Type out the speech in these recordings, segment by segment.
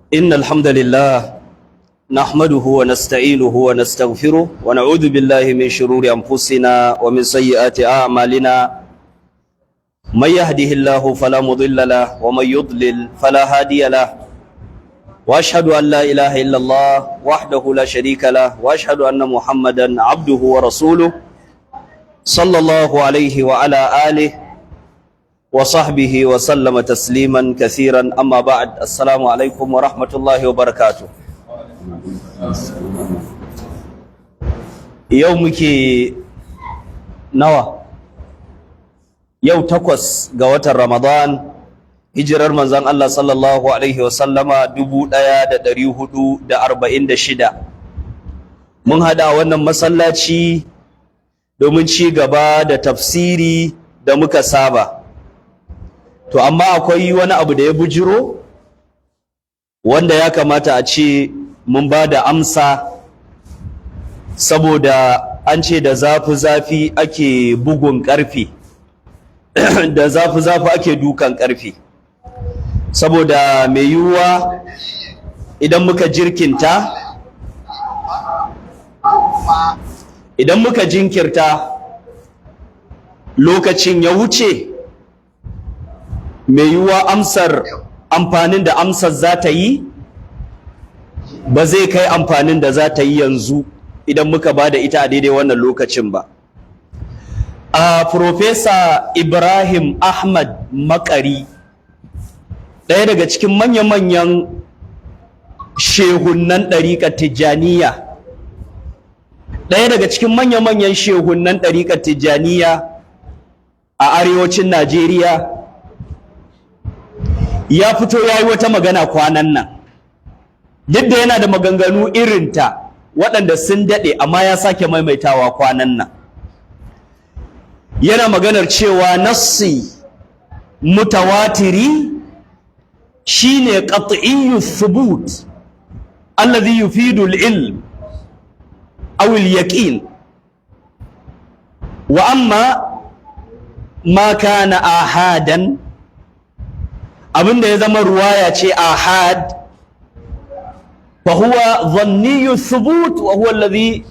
إن الحمد لله نحمده ونستعينه ونستغفره ونعوذ بالله من شرور أنفسنا ومن سيئات أعمالنا. من يهده الله فلا مضل له ومن يضلل فلا هادي له. وأشهد أن لا إله إلا الله وحده لا شريك له، وأشهد أن محمدا عبده ورسوله صلى الله عليه وعلى آله وصحبه وسلم تسليما كثيرا. أما بعد، السلام عليكم ورحمة الله وبركاته. Yau muke nawa? Yau 8 ga watan Ramadan, hijirar manzon Allah sallallahu alaihi wasallama 1446. Mun hada wannan masallaci domin ci gaba da tafsiri da muka saba. To amma akwai wani abu da ya bujiro wanda ya kamata a ce mun ba da amsa, saboda an ce da zafi-zafi ake bugun ƙarfe, da zafi-zafi ake dukan ƙarfe, saboda mai yiwuwa idan muka jinkirta lokacin ya wuce, mai yiwuwa amsar, amfanin da amsar za ta yi ba zai kai amfanin da za ta yi yanzu idan muka ba da ita a daidai wannan lokacin ba. A Profesa Ibrahim Ahmad Makari, ɗaya daga cikin manya-manyan shehunnan ɗariƙar Tijjaniya, ɗaya daga cikin manya-manyan shehunnan ɗariƙar Tijjaniya a arewacin Najeriya, ya fito ya yi wata magana kwanan nan. Duk da yana da maganganu irinta waɗanda sun daɗe, amma ya sake maimaitawa kwanan nan. Yana maganar cewa nassi mutawatiri shine qat'iyyu thubut alladhi yufidu al-ilm aw al-yaqin, wa amma ma kana ahadan, abinda ya zama ruwaya ce ahad, fa huwa dhanniyu thubut wa huwa alladhi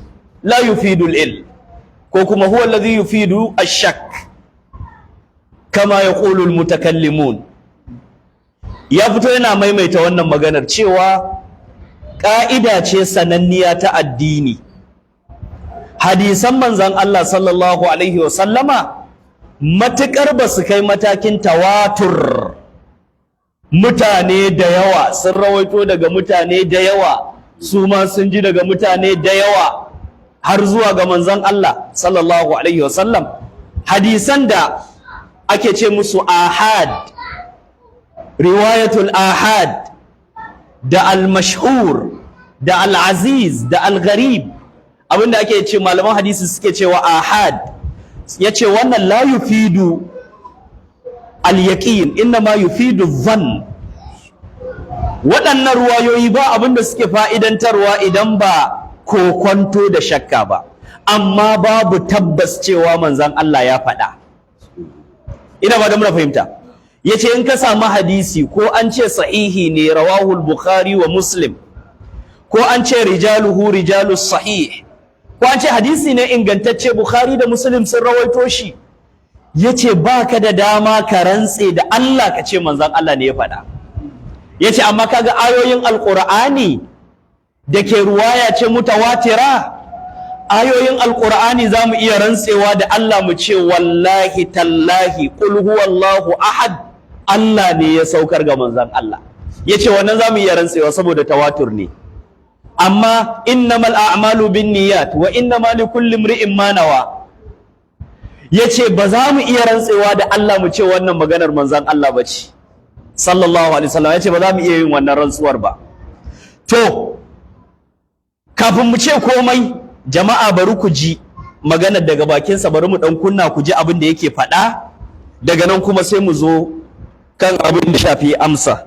la yufidu al-ilm, ko kuma huwa alladhi yufidu ash-shakk kama yaqulu al-mutakallimun. Ya fito yana maimaita wannan maganar cewa ƙa'ida ce sananniya ta addini, hadisan manzon Allah sallallahu alaihi wa sallama matuƙar ba su kai matakin tawatur, mutane da yawa sun rawaito daga mutane da yawa, su ma sun ji daga mutane da yawa har zuwa ga manzon Allah sallallahu alaihi wasallam, hadisan da ake ce musu ahad, riwayatul ahad, da al-mashhur, da al-aziz, da al-gharib, abinda ake ce malaman hadisi suke cewa ahad, yace wannan la yufidu al-yaqin, innama yufidu dhann. Waɗannan ruwayoyi ba abinda suke fa'idantarwa idan ba kokonto da shakka ba, amma babu tabbas cewa manzon Allah ya faɗa. Ina ba da muna fahimta. Yace in ka samu hadisi, ko an ce sahihi ne, rawahu al-Bukhari wa Muslim, ko an ce rijaluhu rijalus sahih, ko an ce hadisi ne ingantacce, Bukhari da Muslim sun rawaito shi, yace baka da dama ka rantse da Allah ka ce manzon Allah ne ya faɗa. Yace amma kaga ayoyin Alqur'ani da ke ruwaya ce mutawatira, ayoyin Alqur'ani zamu iya rantsewa da Allah mu ce wallahi tallahi qul huwallahu ahad Allah ne ya saukar ga manzon Allah. Yace wannan zamu iya rantsewa saboda tawatur ne. Amma innamal a'malu binniyat wa innamal likulli imri'in ma nawa, yace ba za mu iya rantsewa da Allah mu ce wannan maganar manzon Allah bace sallallahu alaihi wasallam. Yace ba za mu iya yin wannan rantsuwar ba. To kafin mu ce komai, jama'a, bari ku ji maganar daga bakinsa. Bari mu dan kunna ku ji abin da yake faɗa, daga nan kuma sai mu zo kan abin da shafi amsa.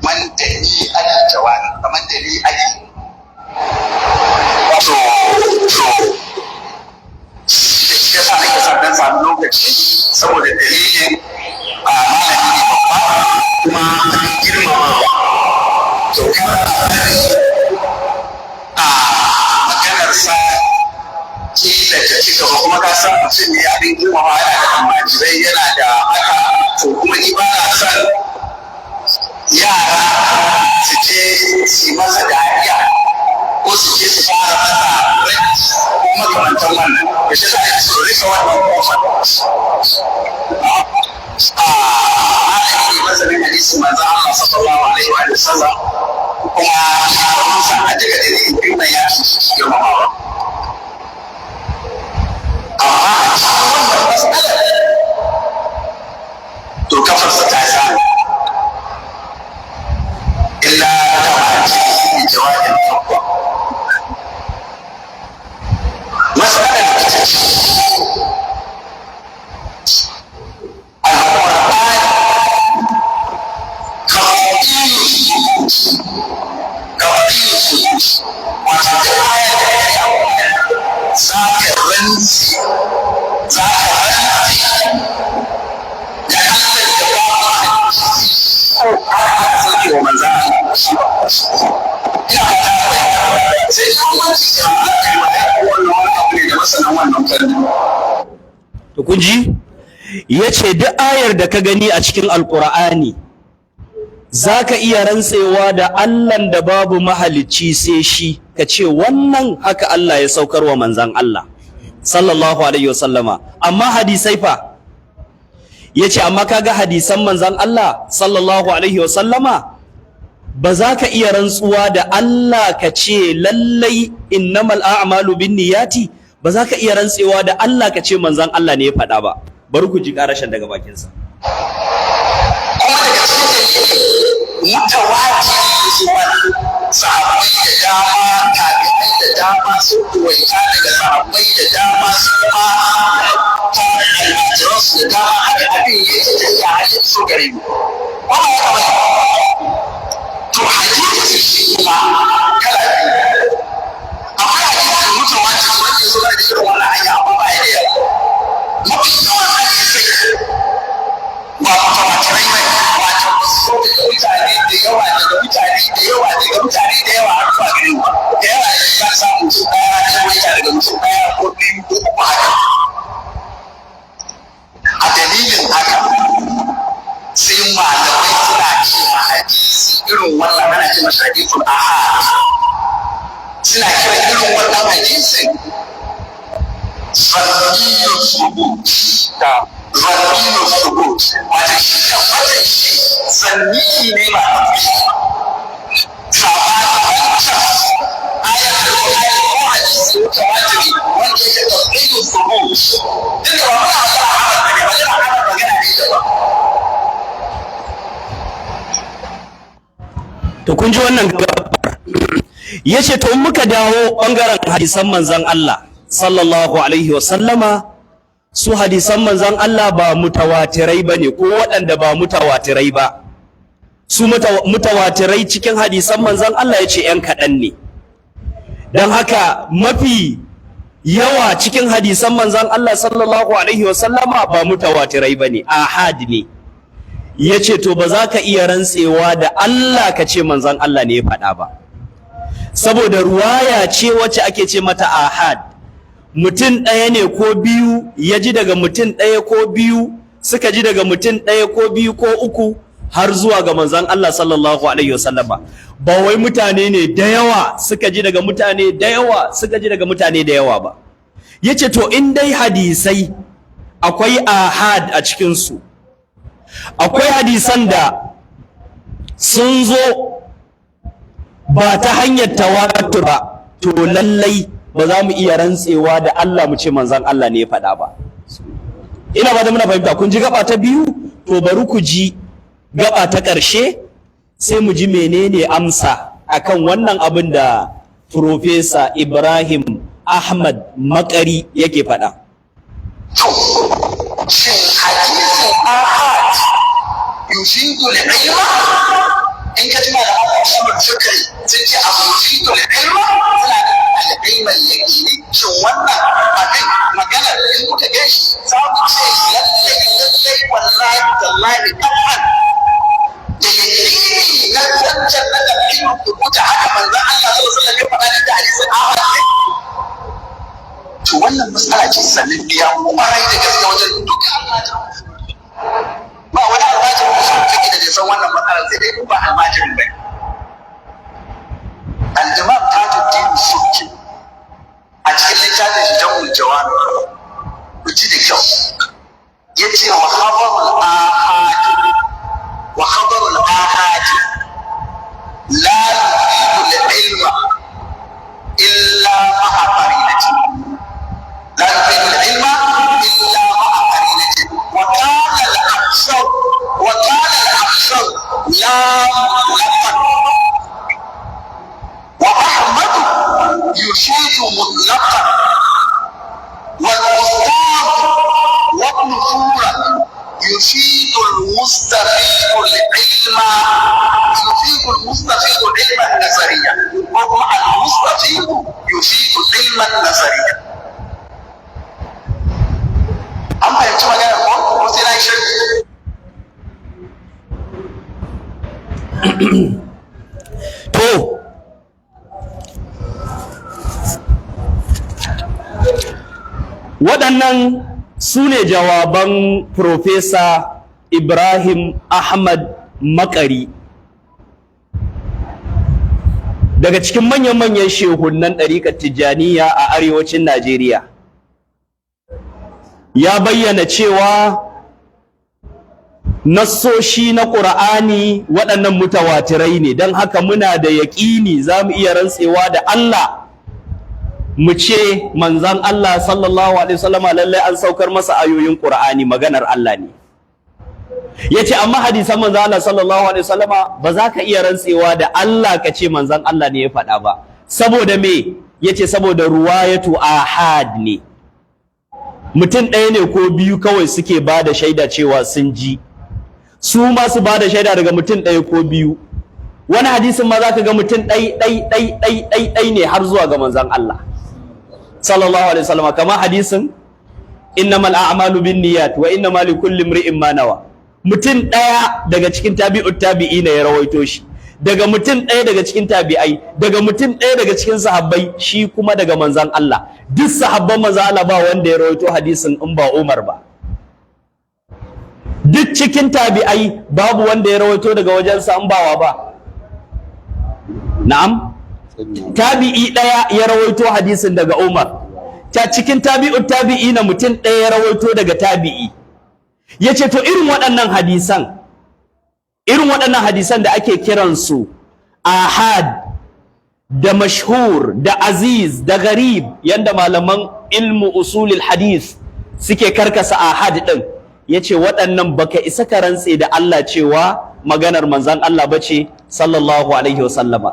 Kaman da ni ake jawabi, kaman da ni ake. To shi yasa nake son dan samu lokaci saboda dalilin a malami ne babba. ci gaba, kuma ka san mutum ne abin girmama, yana da almajirai, yana da haka. To kuma ni ba na son yara su je su yi masa dariya ko su je su fara masa ko makamantan wannan da shi sa su rufe wannan kofar. A malami ne masanin hadisin manzon Allah sallallahu alaihi wa sallam, kuma mun san a daga dalilin biyu nan ya fi girmamawa, amma a cikin wannan matsalar to kafarsa ta sa illa dama cikin jawabin farko. Matsalar ita ce Al-Qur'ani qat'iyyun thubut, qat'iyyun thubut, wato duk ayar da ya za ka rantsi, za ka rantsi da Allah da babu hadisi ko har aka sauke wa manzan Allah shi ba. Ina fata fahimta. Sai dai bambanci da aka yi magana ko wannan wani abu ne da masanan wannan fannin. To kun ji, yace duk ayar da ka gani a cikin Alqur'ani zaka iya rantsewa da Allahn da babu mahalicci sai shi, ka ce wannan haka Allah ya saukar wa manzan Allah sallallahu alaihi wasallama. Amma hadisai fa? Yace amma kaga hadisan manzan Allah sallallahu alaihi wasallama, ba za ka iya rantsuwa da Allah ka ce lallai innamal a'malu binniyati, ba za ka iya rantsewa da Allah ka ce manzan Allah ne ya faɗa ba. Bari ku ji ƙarashin daga bakinsa. Kuma daga cikin dalili mutawatir zuwa sahabbai da dama, tabi'ai da dama sun ruwaita daga sahabbai da dama, su ma ta almajiransu da dama, haka abin ya ta tafiya har ya so gare mu. Ba haka ba? To hadisi shi kuma kala biyu. Akwai hadisi mutawatir wanda ya zo da irin wannan hanya, amma ba ya da yawa. Mafi yawan hadisai ba mutawatirai ba, wato ba su zo daga mutane da yawa, daga mutane da yawa, daga mutane da yawa har zuwa gare mu ba. Da yawa da za ka samu mutum ɗaya ya ruwaita daga mutum ɗaya ko biyu ko uku haka. A dalilin haka sai malamai suna ce ma hadisi irin wannan, ana ce masa hadisul ahad. Suna kiran irin wannan hadisin zanniyyu thubut, zanniyyu thubut, wato shi tabbatar shi zanni ne ba tabbata. Sabanin wancan ayar Alƙur'ani ko hadisi mutawatiri wanda yake qat'iyyu thubut. Duk da ba muna magana Ahmad bane, magana Ahmad magana ne daban. To kun ji wannan gabar. Yace to in muka dawo bangaren hadisan manzon Allah sallallahu alaihi wasallama, su hadisan manzon Allah ba mutawatirai bane, ko waɗanda ba mutawatirai ba, su mutawatirai cikin hadisan manzon Allah yace yan kaɗan ne. Don haka mafi yawa cikin hadisan manzon Allah sallallahu alaihi wasallama ba mutawatirai bane, ahad ne. Yace to ba za ka iya rantsewa da Allah ka ce manzon Allah ne ya faɗa ba, saboda ruwaya ce wacce ake ce mata ahad. Mutum ɗaya ne ko biyu ya ji daga mutum ɗaya ko biyu, suka ji daga mutum ɗaya ko biyu ko uku har zuwa ga manzon Allah sallallahu alaihi wasallama. Ba wai mutane ne da yawa suka ji daga mutane da yawa suka ji daga mutane da yawa ba. Yace to in dai hadisai akwai ahad a cikinsu, akwai hadisan da sun zo ba ta hanyar tawatur ba, to lallai ba za mu iya rantsewa da Allah mu ce manzon Allah ne ya faɗa ba. Ina ba da muna fahimta. Kun ji gaba ta biyu. To bari ku ji gaba ta ƙarshe, sai mu ji menene amsa akan wannan abin da Profesa Ibrahim Ahmad Makari yake faɗa. To shin hadisin ahad yufidu al-ilma? In ka tuna da Allah usulul fiqh, sun ce abu yufidu al-ilma, suna da al-ilma al-yaqini. Shin wannan abin maganar in muka gan shi za mu ce lallai lallai, wallahi tallahi, qat'an da yaqini na wancan na ilmu kubuta, haka manzon Allah sallallahu alaihi wasallam ya faɗa da hadisin ahad ne? To wannan matsala ce sananniya kwarai da gaske wajen duka almajirin, ba wani almajirin usul fiqh da bai san wannan matsalar, sai dai in ba almajirin bai. Al-Imam Tajuddin Subki a cikin littafin shi Jam'ul Jawami, ku ji da kyau, yace wa khabarul ahad la yufidu al-ilma illa ma'a qarinati, la yufidu al-ilma illa ma'a qarinati. Wa kana al-akthar la mutlaqan, wa Ahmad yufidu mutlaqan, والأستاذ وابن فورك يفيد المستفيد العلم، يفيد المستفيد علما نظريا، وهو المستفيد يفيد علما نظريا. An fahimci magana ko sai na yi shirki? To, waɗannan su ne jawaban Profesa Ibrahim Ahmad Makari, daga cikin manyan-manyan shehunan ɗariƙar Tijjaniya a arewacin Najeriya. Ya bayyana cewa nassoshi na ƙur'ani waɗannan mutawatirai ne, don haka muna da yaƙini, za mu iya rantsewa da Allah mu ce manzan Allah sallallahu alaihi wasallama lallai an saukar masa ayoyin ƙur'ani, maganar Allah ne. Yace amma hadisan manzan Allah sallallahu alaihi wasallama ba za ka iya rantsewa da Allah ka ce manzan Allah ne ya faɗa ba. Saboda me? Yace saboda ruwayatu ahad ne, mutum ɗaya ne ko biyu kawai suke ba da shaida cewa sun ji, su ma su ba da shaida daga mutum ɗaya ko biyu. Wani hadisin ma za ka ga mutum ɗai ɗai ɗai ɗai ɗai ɗai ne har zuwa ga manzan Allah sallallahu alaihi wasallam, kama hadisin innamal a'malu binniyat wa innamal likulli imri'in ma nawa. Mutum ɗaya daga cikin tabi'ut tabi'ina ya rawaito shi, daga mutum ɗaya daga cikin tabi'ai, daga mutum ɗaya daga cikin sahabbai, shi kuma daga manzan Allah. Duk sahabban manzan Allah ba wanda ya rawaito hadisin in ba Umar ba. Duk cikin tabi'ai babu wanda ya rawaito daga wajensa in bawa ba. Na'am, tabi'i ɗaya ya rawaito hadisin daga Umar. Ta cikin tabi'ut tabi'i na mutum ɗaya ya rawaito daga tabi'i. Yace to irin waɗannan hadisan, irin waɗannan hadisan da ake kiransu ahad da mashhur da aziz da garib, yanda malaman ilmu usulil hadis suke karkasa ahad ɗin, yace waɗannan baka isa ka rantse da Allah cewa maganar manzon Allah bace sallallahu alaihi wasallama.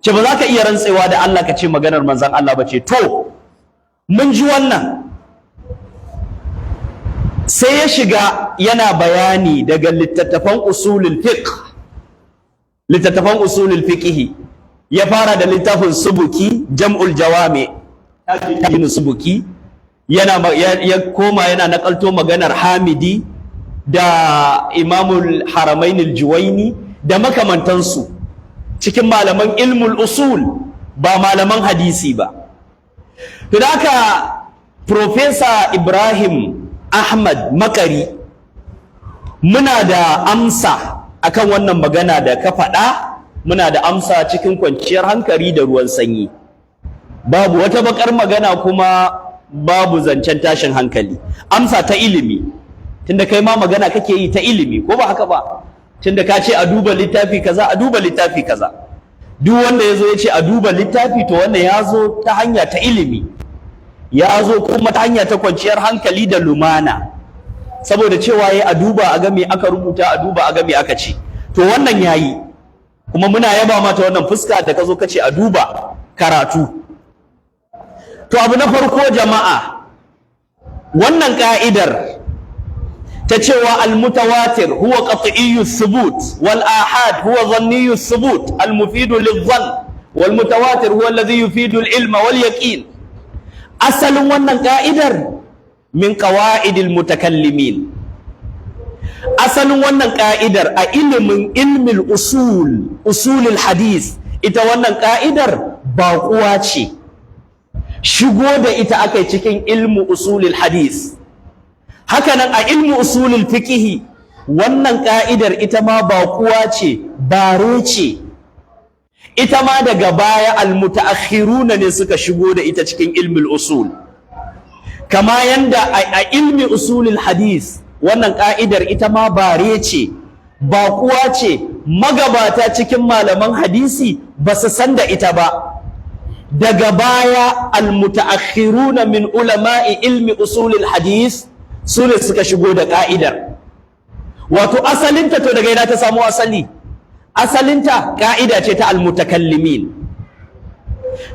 Ce ba za ka iya rantsewa da Allah ka ce maganar manzon Allah bace. To mun ji wannan. Sai ya shiga yana bayani daga littattafan usulul fiqh, littattafan usulul fiqh. Ya fara da littafin Subuki, Jam'ul Jawami ibn Subuki, yana ya koma yana nakalto maganar Hamidi da Imamul Haramain al-Juwaini da makamantansu cikin malaman ilmul usul, ba malaman hadisi ba. To da haka, Professor Ibrahim Ahmad Makari, muna da amsa akan wannan magana da ka faɗa. Muna da amsa cikin kwanciyar hankali da ruwan sanyi, babu wata bakar magana kuma babu zancen tashin hankali. Amsa ta ilimi, tunda kai ma magana kake yi ta ilimi, ko ba haka ba? Tunda ka ce a duba littafi kaza, a duba littafi kaza. Duk wanda ya zo ya ce a duba littafi, to wannan ya zo ta hanya ta ilimi, ya zo kuma ta hanya ta kwanciyar hankali da lumana, saboda cewa ya a duba a ga me aka rubuta, a duba a ga me aka ce. To wannan yayi, kuma muna yaba mata wannan fuska da ka zo ka ce a duba karatu. To abu na farko jama'a, wannan ka'idar ta cewa al-mutawatir huwa qat'iyyu thubut wal ahad huwa dhanniyyu thubut al-mufidu lidh-dhann wal mutawatir huwa alladhi yufidu al-ilma wal yaqin, asalin wannan ka'idar min qawa'idil mutakallimin. Asalin wannan ka'idar a ilimin ilmil usul, usulul hadis, ita wannan ka'idar baƙuwa ce. Shigo da ita aka yi cikin ilmu usulul hadis. Hakanan a ilmu usulul fiqhi, wannan ka'idar ita ma baƙuwa ce, bare ce. Ita ma daga baya almutaakhiruna ne suka shigo da ita cikin ilmul usul, kama yanda a ilmi usulul hadis wannan ka'idar ita ma bare ce, baƙuwa ce. Magabata cikin malaman hadisi ba su san da ita ba. Daga baya almutaakhiruna min ulama'i ilmi usulul hadis su ne suka shigo da ka'idar. Wato asalinta, to daga ina ta samu asali? Asalinta ka'ida ce ta almutakallimin,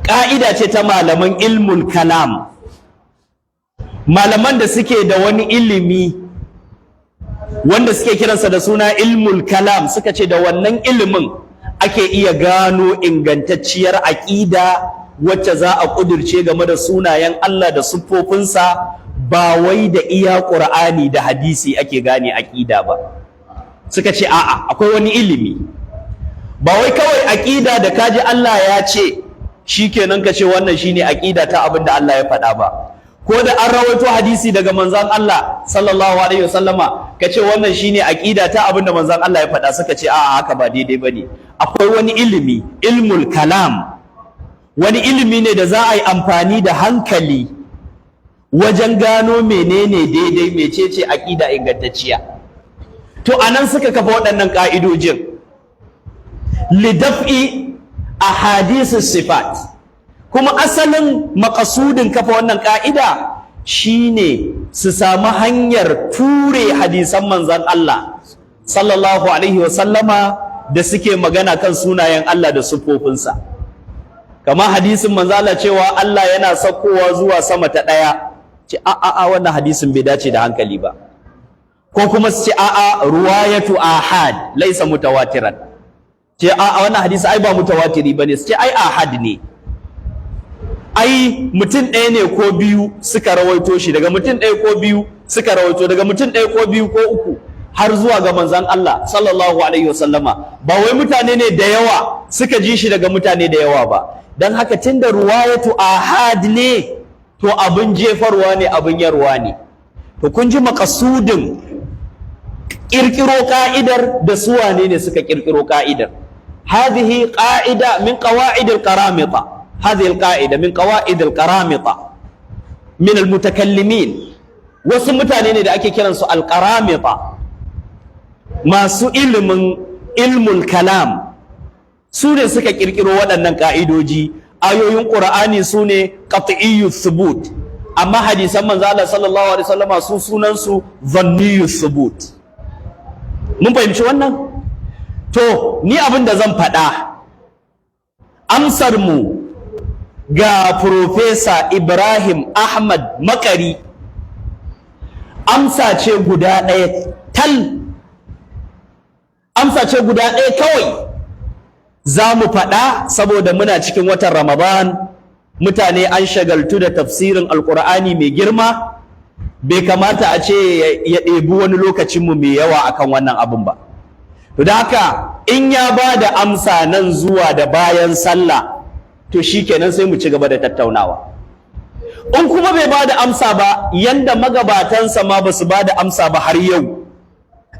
ka'ida ce ta malaman ilmul kalam, malaman da suke da wani ilimi wanda suke kiransa da suna ilmul kalam. Suka ce da wannan ilimin ake iya gano ingantacciyar aƙida wacce za a ƙudurce game da sunayen Allah da siffofinsa, ba wai da iya Ƙur'ani da hadisi ake gane aƙida ba. Suka ce a'a, akwai wani ilimi, ba wai kawai aƙida da kaji Allah ya ce shikenan ka ce wannan shine aƙida ta abin da Allah ya faɗa ba, ko da an rawaito hadisi daga manzon Allah sallallahu alaihi wasallama ka ce wannan shine aƙida ta abin da manzon Allah ya faɗa. Suka ce a'a, haka ba daidai bane. Akwai wani ilimi, ilmul kalam, wani ilimi ne da za a yi amfani da hankali wajen gano menene daidai, mecece aƙida ingantacciya. To anan suka kafa waɗannan ƙa'idojin lidaf'i ahadith sifat. Kuma asalin makasudin kafa wannan ƙa'ida shine su samu hanyar ture hadisan manzon Allah sallallahu alaihi wasallama da suke magana kan sunayen Allah da siffofinsa, kamar hadisin manzon Allah cewa Allah yana saukowa zuwa sama ta ɗaya. Ce a a a, wannan hadisin bai dace da hankali ba. Ko kuma su ce a a, ruwayatu ahad laisa mutawatiran. Ce a a, wannan hadisi ai ba mutawatiri bane. Su ce ai ahad ne, ai mutum ɗaya ne ko biyu suka rawaito shi, daga mutum ɗaya ko biyu suka rawaito, daga mutum ɗaya ko biyu ko uku har zuwa ga manzon Allah sallallahu alaihi wasallama, ba wai mutane ne da yawa suka ji shi daga mutane da yawa ba. Don haka tunda ruwayatu ahad ne, to abin jefarwa ne, abin yarwa ne. To kun ji makasudin ƙirƙiro ka'idar da su wane ne suka ƙirƙiro ka'idar. هذه قاعدة من قواعد القرامطة، هذه القاعدة من قواعد القرامطة من المتكلمين. Wasu mutane ne da ake kiransu alqaramita, masu ilimin ilmul kalam, su ne suka kirkiro waɗannan ka'idoji. Ayoyin Qur'ani su ne qat'iyyu thubut, amma hadisan manzo Allah sallallahu alaihi wasallama su sunan su dhanniyyu thubut. Mun fahimci wannan? To ni abin da zan faɗa, amsar mu ga Profesa Ibrahim Ahmad Makari amsa ce guda ɗaya tal, amsa ce guda ɗaya kawai za mu faɗa, saboda muna cikin watan Ramadan, mutane an shagaltu da tafsirin Alƙur'ani mai girma. Bai kamata a ce ya ɗebi wani lokacinmu mai yawa akan wannan abin ba. To da haka in ya ba da amsa nan zuwa da bayan sallah, to shikenan, sai mu ci gaba da tattaunawa. In kuma bai ba da amsa ba, yanda magabatansa ma ba su ba da amsa ba har yau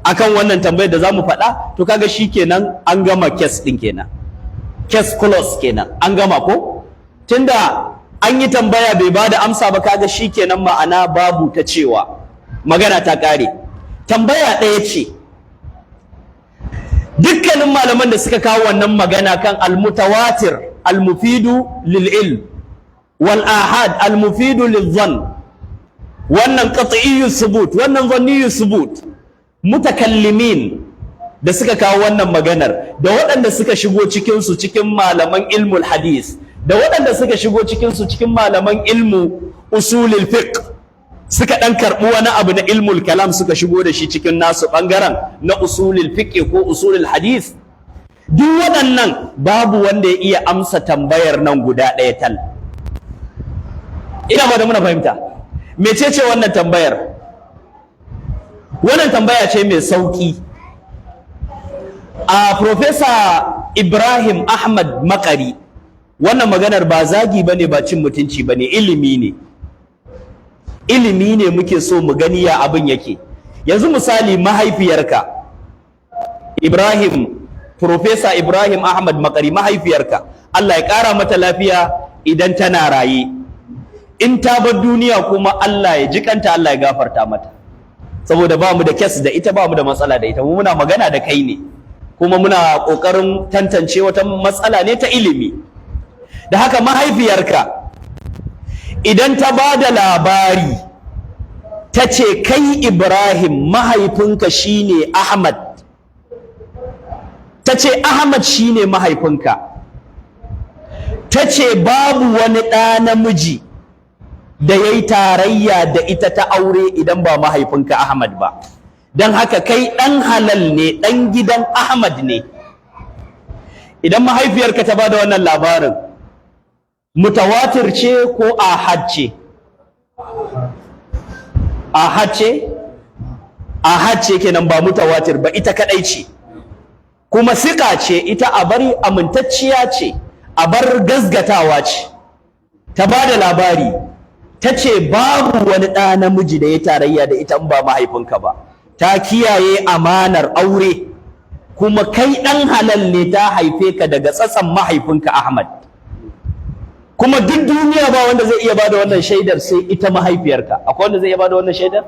akan wannan tambayar da za mu faɗa, to kaga shikenan, an gama case ɗin kenan, case close kenan, an gama ko. Tunda an yi tambaya bai ba da amsa ba, kaga shikenan, ma'ana babu ta cewa, magana ta ƙare. Tambaya ɗaya ce. Dukkanin malaman da suka kawo wannan magana kan almutawatir almufidu lil ilm wal ahad almufidu lil dhann, wannan qat'iyyu thubut, wannan dhanniyyu thubut, mutakallimin da suka kawo wannan maganar, da waɗanda suka shigo cikin su cikin malaman ilmul hadis, da waɗanda suka shigo cikin su cikin malaman ilmu usulul fiqh, suka ɗan karɓi wani abu na ilmul kalam suka shigo da shi cikin nasu ɓangaren na usulul fiqh ko usulul hadis, duk waɗannan babu wanda ya iya amsa tambayar nan guda ɗaya tal. Ina ba da muna fahimta. Mecece wannan tambayar? Wannan tambaya ce mai sauƙi. A Profesa Ibrahim Ahmad Makari Wannan maganar ba zagi bane, ba cin mutunci bane, ilimi ne. Ilimi ne muke so mu gani ya abin yake. Yanzu misali mahaifiyarka Ibrahim, Professor Ibrahim Ahmad Makari, mahaifiyarka, Allah ya ƙara mata lafiya idan tana raye, in ta bar duniya kuma Allah ya jikanta, Allah ya gafarta mata, saboda ba mu da case da ita, ba mu da matsala da ita. Mu muna magana da kai ne, kuma muna ƙoƙarin tantance wata matsala ne ta ilimi. Da haka mahaifiyarka idan ta ba da labari, ta ce kai Ibrahim mahaifinka shine Ahmad, ta ce Ahmad shine mahaifinka, ta ce babu wani ɗa namiji da ya yi tarayya da ita ta aure idan ba mahaifinka Ahmad ba, don haka kai ɗan halal ne, ɗan gidan Ahmad ne. Idan mahaifiyarka ta ba da wannan labarin, mutawatir ce ko ahad ce? Ahad ce. Ahad ce kenan, ba mutawatir ba. Ita kadai ce, kuma siƙa ce ita, a bari amintacciya ce, a bar gazgatawa ce. Ta ba da labari, ta ce babu wani ɗa namiji da ya tarayya da ita in ba mahaifinka ba, ta kiyaye amanar aure, kuma kai ɗan halal ne, ta haife ka daga tsatsan mahaifinka Ahmad. Kuma duk duniya ba wanda zai iya bada wannan shaidar sai ita mahaifiyarka. Akwai wanda zai iya bada wannan shaidar?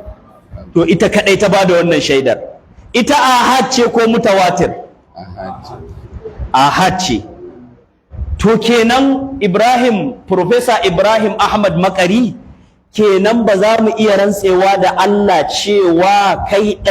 To ita kadai ta bada wannan shaidar. Ita ahad ce ko mutawatir? Ahad ce. To kenan Ibrahim, Professor Ibrahim Ahmad Makari, kenan ba za mu iya rantsewa da Allah cewa kai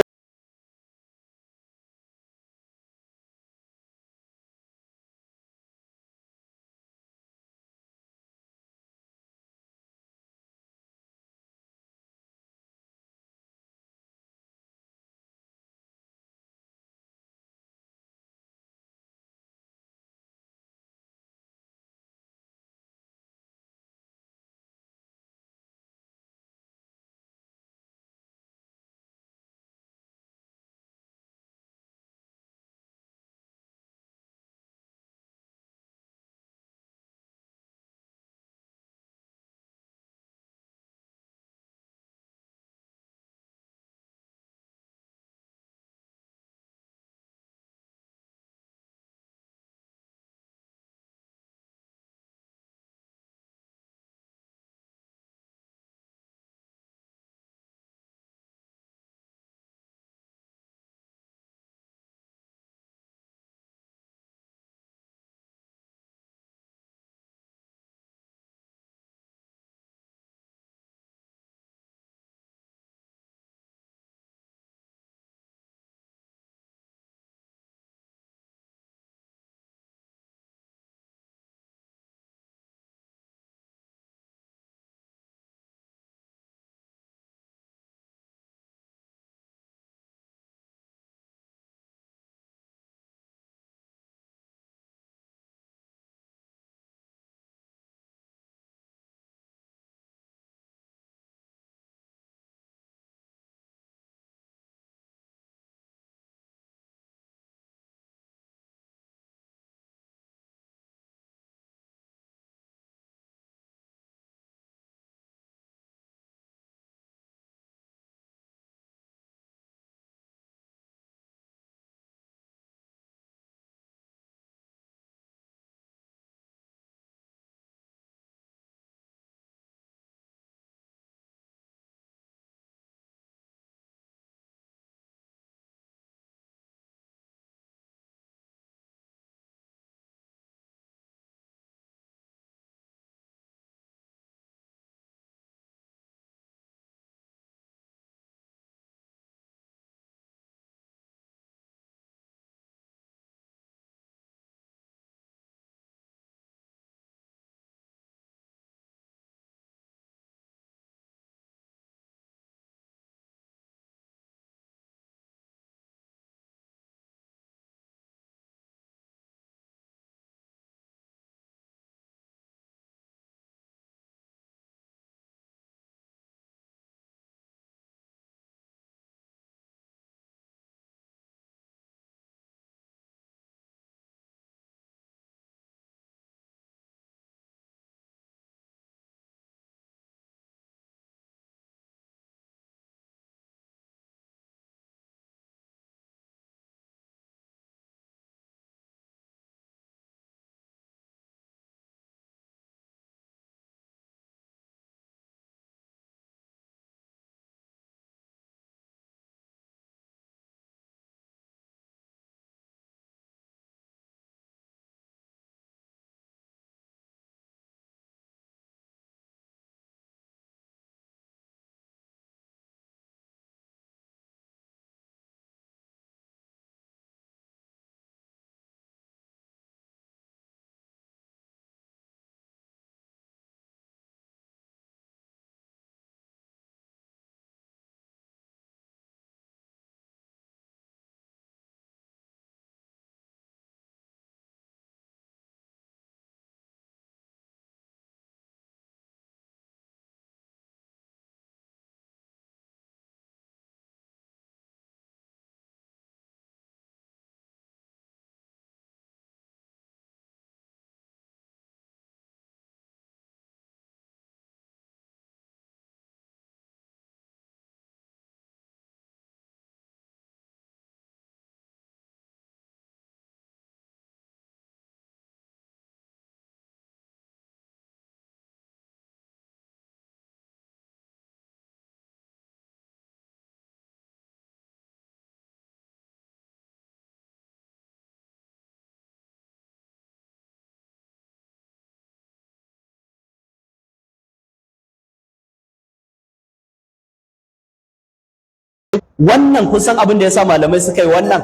Wannan kusan abin da ya sa malamai suka yi wannan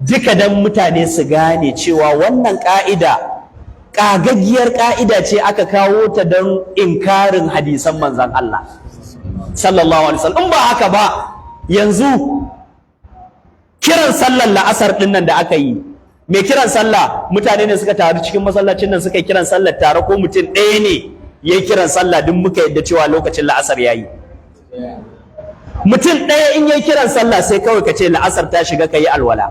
duka dan mutane su gane cewa wannan ƙa'ida ƙagaggiyar ƙa'ida ce aka kawo ta don inkarin hadisan manzan Allah sallallahu alaihi wasallam. In ba haka ba, yanzu kiran sallar la'asar ɗin nan da aka yi, mai kiran sallah, mutane ne suka taru cikin masallacin nan suka yi kiran sallar tare, ko mutum ɗaya ne ya yi kiran sallah, duk muka yadda cewa lokacin la'asar ya yi? Mutum ɗaya in yi kiran sallah, sai kawai ka ce la'asar ta shiga, ka yi alwala.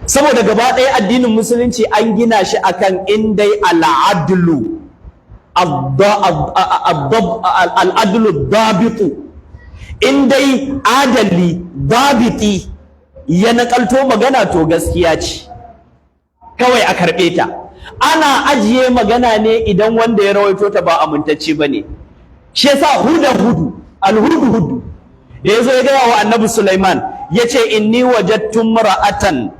Saboda gaba ɗaya addinin Musulunci an gina shi akan in dai al'adlu dabitu, in dai adali dabiti ya nakalto magana, to gaskiya ce, kawai a karɓe ta. Ana ajiye magana ne idan wanda ya rawaito ta ba amintacce ba ne. Shi yasa huda hudu alhudu hudu da ya zo ya gaya wa Annabi Sulaiman, ya ce: "Inni wajadtu imra'atan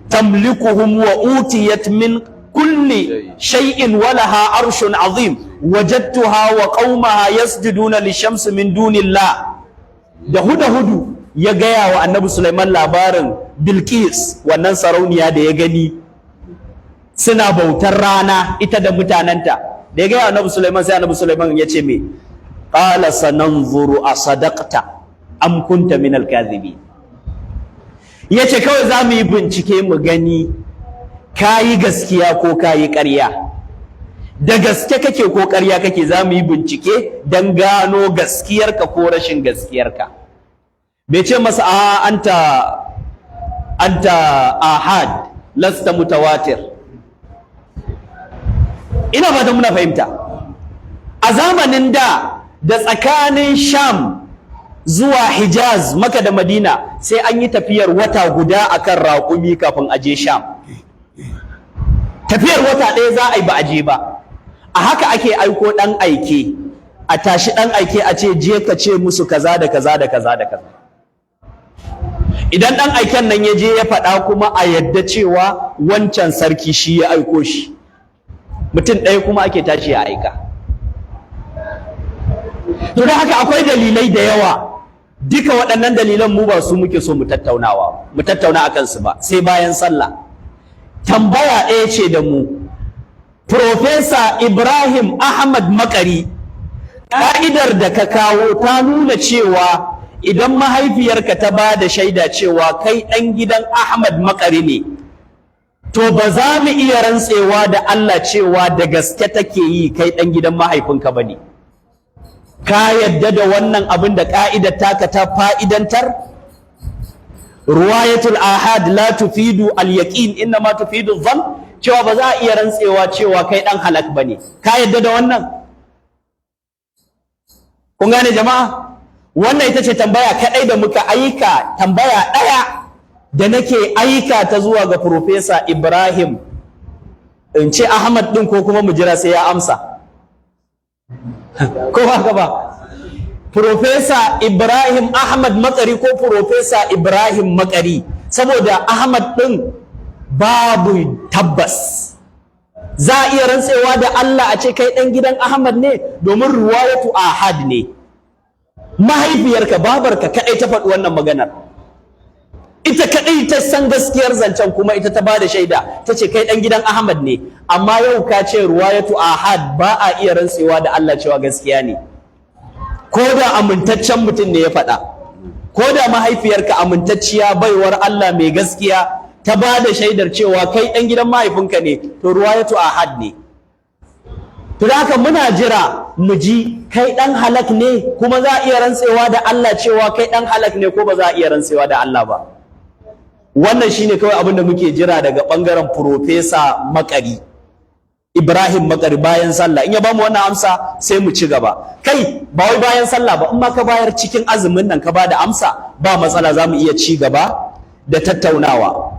tamlikuhum wa utiyat min kulli shay'in wa laha arshun azim, wajadtuha wa qaumaha yasjuduna lishamsi min dunillah." Da huda hudu ya gaya wa Annabi Sulaiman labarin Bilqis, wannan sarauniya da ya gani suna bautar rana ita da mutanenta, da ya gaya wa Annabi Sulaiman, sai Annabi Sulaiman ya ce me? "Qala sananzuru asadaqta am kunta min alkazibin." Yace kawai za mu yi bincike mu gani kayi gaskiya ko kayi ƙarya, da gaske kake ko ƙarya kake. Za mu yi bincike don gano gaskiyarka ko rashin gaskiyarka. Bai ce masa a anta ahad lasta mutawatir. Ina fatan muna fahimta. A zamanin da, da tsakanin Sham zuwa Hijaz, Maka da Madina, sai an yi tafiyar wata guda akan raƙumi kafin aje Sham. Tafiyar wata ɗaya za a yi ba a je ba. A haka ake aiko ɗan aike, a tashi ɗan aike, a ce je ka ce musu kaza da kaza da kaza da kaza. Idan ɗan aiken nan ya je ya faɗa, kuma a yadda cewa wancan sarki shi ya aiko shi. Mutum ɗaya kuma ake tashi ya aika. To, don haka akwai dalilai da yawa. Duka waɗannan dalilan mu ba su muke so mu tattauna a kansu ba, sai bayan sallah. Tambaya ɗaya ce da mu: Profesa Ibrahim Ahmad Makari, ƙa'idar da ka kawo ta nuna cewa idan mahaifiyarka ta ba da shaida cewa kai ɗan gidan Ahmad Makari ne, to ba za mu iya rantsewa da Allah cewa da gaske take yi kai ɗan gidan mahaifinka ba ne. Ka yadda da wannan abin da ƙa'idar taka ta fa'idantar? Ruwayatul ahad la tufidu al-yaqin, inna ma tufidu dhann, cewa ba za a iya rantsewa cewa kai ɗan halak ba ne. Ka yadda da wannan? Kun gane jama'a? Wannan ita ce tambaya kaɗai da muka aika, tambaya ɗaya da nake aika ta zuwa ga Profesa Ibrahim, in ce Ahmad ɗin, ko kuma mu jira sai ya amsa, ko haka ba? Profesa Ibrahim Ahmad Makari ko Profesa Ibrahim Makari, saboda Ahmad ɗin babu tabbas za a iya rantsewa da Allah a ce kai ɗan gidan Ahmad ne, domin ruwayatu ahad ne, mahaifiyarka, babarka kaɗai ta faɗi wannan maganar, ita kaɗai ta san gaskiyar zancen, kuma ita ta bada shaida, ta ce kai ɗan gidan Ahmad ne. Amma yau ka ce ruwayatu ahad ba a iya rantsewa da Allah cewa gaskiya ne, ko da amintaccen mutum ne ya faɗa, ko da mahaifiyarka amintacciya, baiwar Allah mai gaskiya, ta ba da shaidar cewa kai ɗan gidan mahaifinka ne, to ruwayatu ahad ne. To da haka muna jira mu ji kai ɗan halak ne, kuma za a iya rantsewa da Allah cewa kai ɗan halak ne, ko ba za a iya rantsewa da Allah ba. Wannan shine kawai abin da muke jira daga ɓangaren Profesa Makari, Ibrahim Makari. Bayan sallah in ya bamu wannan amsa, sai mu ci gaba. Kai, ba wai bayan sallah ba, in ma ka bayar cikin azumin nan, ka ba da amsa, ba matsala, za mu iya ci gaba da tattaunawa.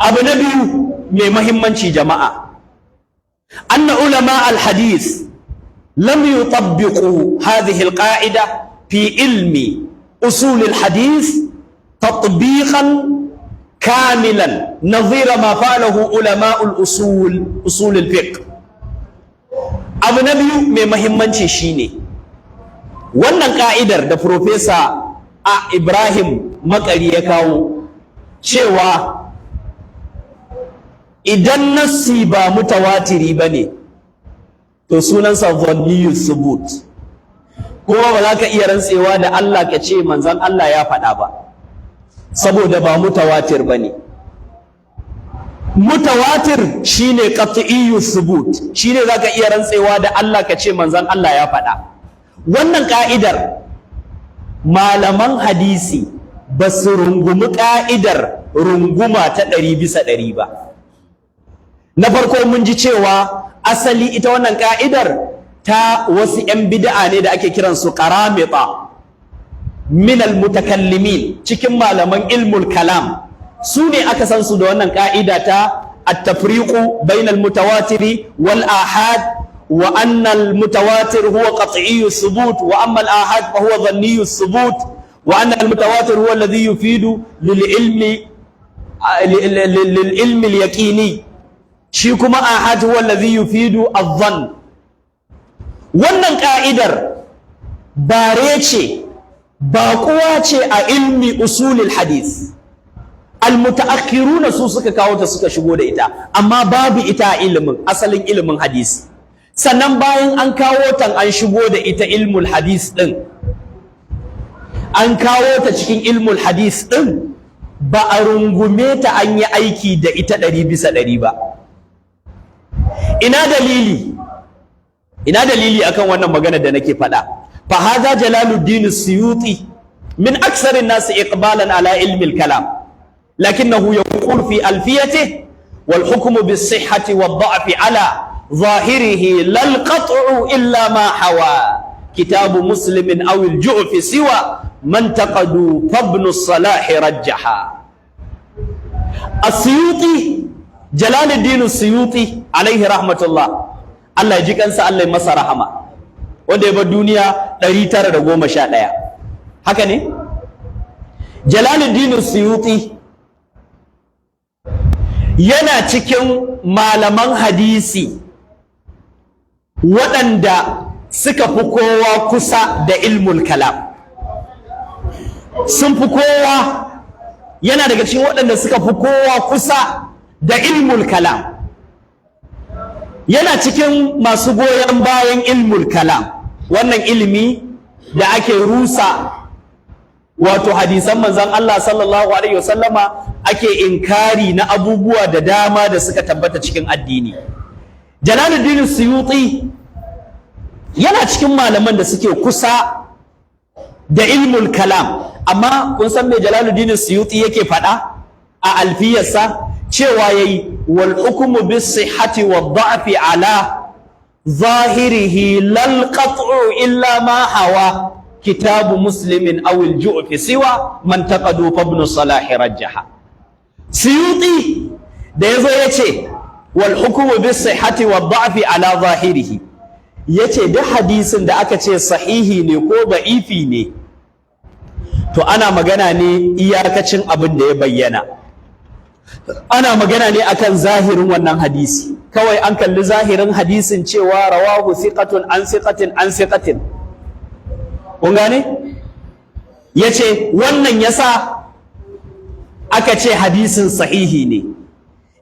Abu na biyu mai mahimmanci jama'a, anna ulama al-hadith lam yutabbiqu hadhihi al-qa'ida fi ilmi usul al-hadith tatbiqan kamilan nazira ma fa'alahu ulama'ul usul, usul al-fiqh. Abu na biyu mai mahimmanci shine Wannan ka'idar da Profesa a Ibrahim Makari ya kawo, cewa idan nassi ba mutawatiri ba ne, to sunansa zanniyu subut, kuma ba za ka iya rantsewa da Allah ka ce manzon Allah ya faɗa ba, saboda ba mutawatir ba ne. Mutawatir shine qat'iyyu thubut, shine zaka iya rantsewa da Allah ka ce manzon Allah ya faɗa. Wannan ka'idar, malaman hadisi ba su rungumi ka'idar runguma ta 100% ba. Na farko, mun ji cewa asali ita wannan ka'idar ta wasu 'yan bid'a ne da ake kiransu qaramita min mutakallimin, cikin malaman ilmul kalam. Su ne aka san su da wannan ka'ida ta at-tafriqu bainal mutawatiri wal ahad, wa anna al mutawatir huwa qat'iyyu thubut, wa amma al ahad fa huwa dhanniyyu thubut, wa anna al mutawatir huwa alladhi yufidu lil ilmi al yaqini, shi kuma ahad huwa alladhi yufidu adh-dhann. Wannan ka'idar bare ce, baƙuwa ce a ilmi usulil hadith. Almutaakhiruna su suka kawo ta, suka shigo da ita, amma babu ita a ilimin asalin ilimin hadisi. Sannan bayan an kawo ta, an shigo da ita ilmul hadis din, an kawo ta cikin ilmul hadis din, ba a rungume ta an yi aiki da ita 100% ba. Ina dalili? Ina dalili akan wannan magana da nake faɗa? Fa hadha Jalaluddin Suyuti min aktsarin nas iqbalan ala ilmi al-kalam, lakinnahu yaqul fi alfiyatihi: wal hukmu bis sihhati wad da'fi ala zahirihi lal qat'u illa ma hawa kitabu Muslimin aw al ju'f, siwa man taqadu fabnu Salah rajjaha. As-Suyuti, Jalaluddin Suyuti alaihi rahmatullah, Allah ya ji kansa, Allah ya masa rahama, wanda ya bar duniya 911, haka ne? Jalaluddin Suyuti yana cikin malaman hadisi waɗanda suka fi kowa kusa da ilmul kalam. Sun fi kowa, yana daga cikin waɗanda suka fi kowa kusa da ilmul kalam. Yana cikin masu goyon bayan ilmul kalam, wannan ilimi da ake rusa wato hadisan manzon Allah sallallahu alaihi wasallama, ake inkari na abubuwa da dama da suka tabbata cikin addini. Jalaluddin Suyuti yana cikin malaman da suke kusa da ilmul kalam, amma kun san me Jalaluddin Suyuti yake faɗa a alfiyarsa? Cewa yayi: wal hukmu bis sihhati wad da'fi ala zahirihi lal qat'u illa ma hawa kitabu Muslimin aw al ju'fi, siwa man taqadu fa ibn Salah rajjaha. Suyuti da yazo yace wal hukmu bis sihhati wad da'fi ala zahirihi, yace duk hadisin da aka ce sahihi ne ko da'ifi ne, to ana magana ne iyakacin abin da ya bayyana, ana magana ne akan zahirin wannan hadisi. Kawai an kalli zahirin hadisin cewa rawahu thiqatun an thiqatin an thiqatin. Kun gane? Yace wannan yasa aka ce hadisin sahihi ne.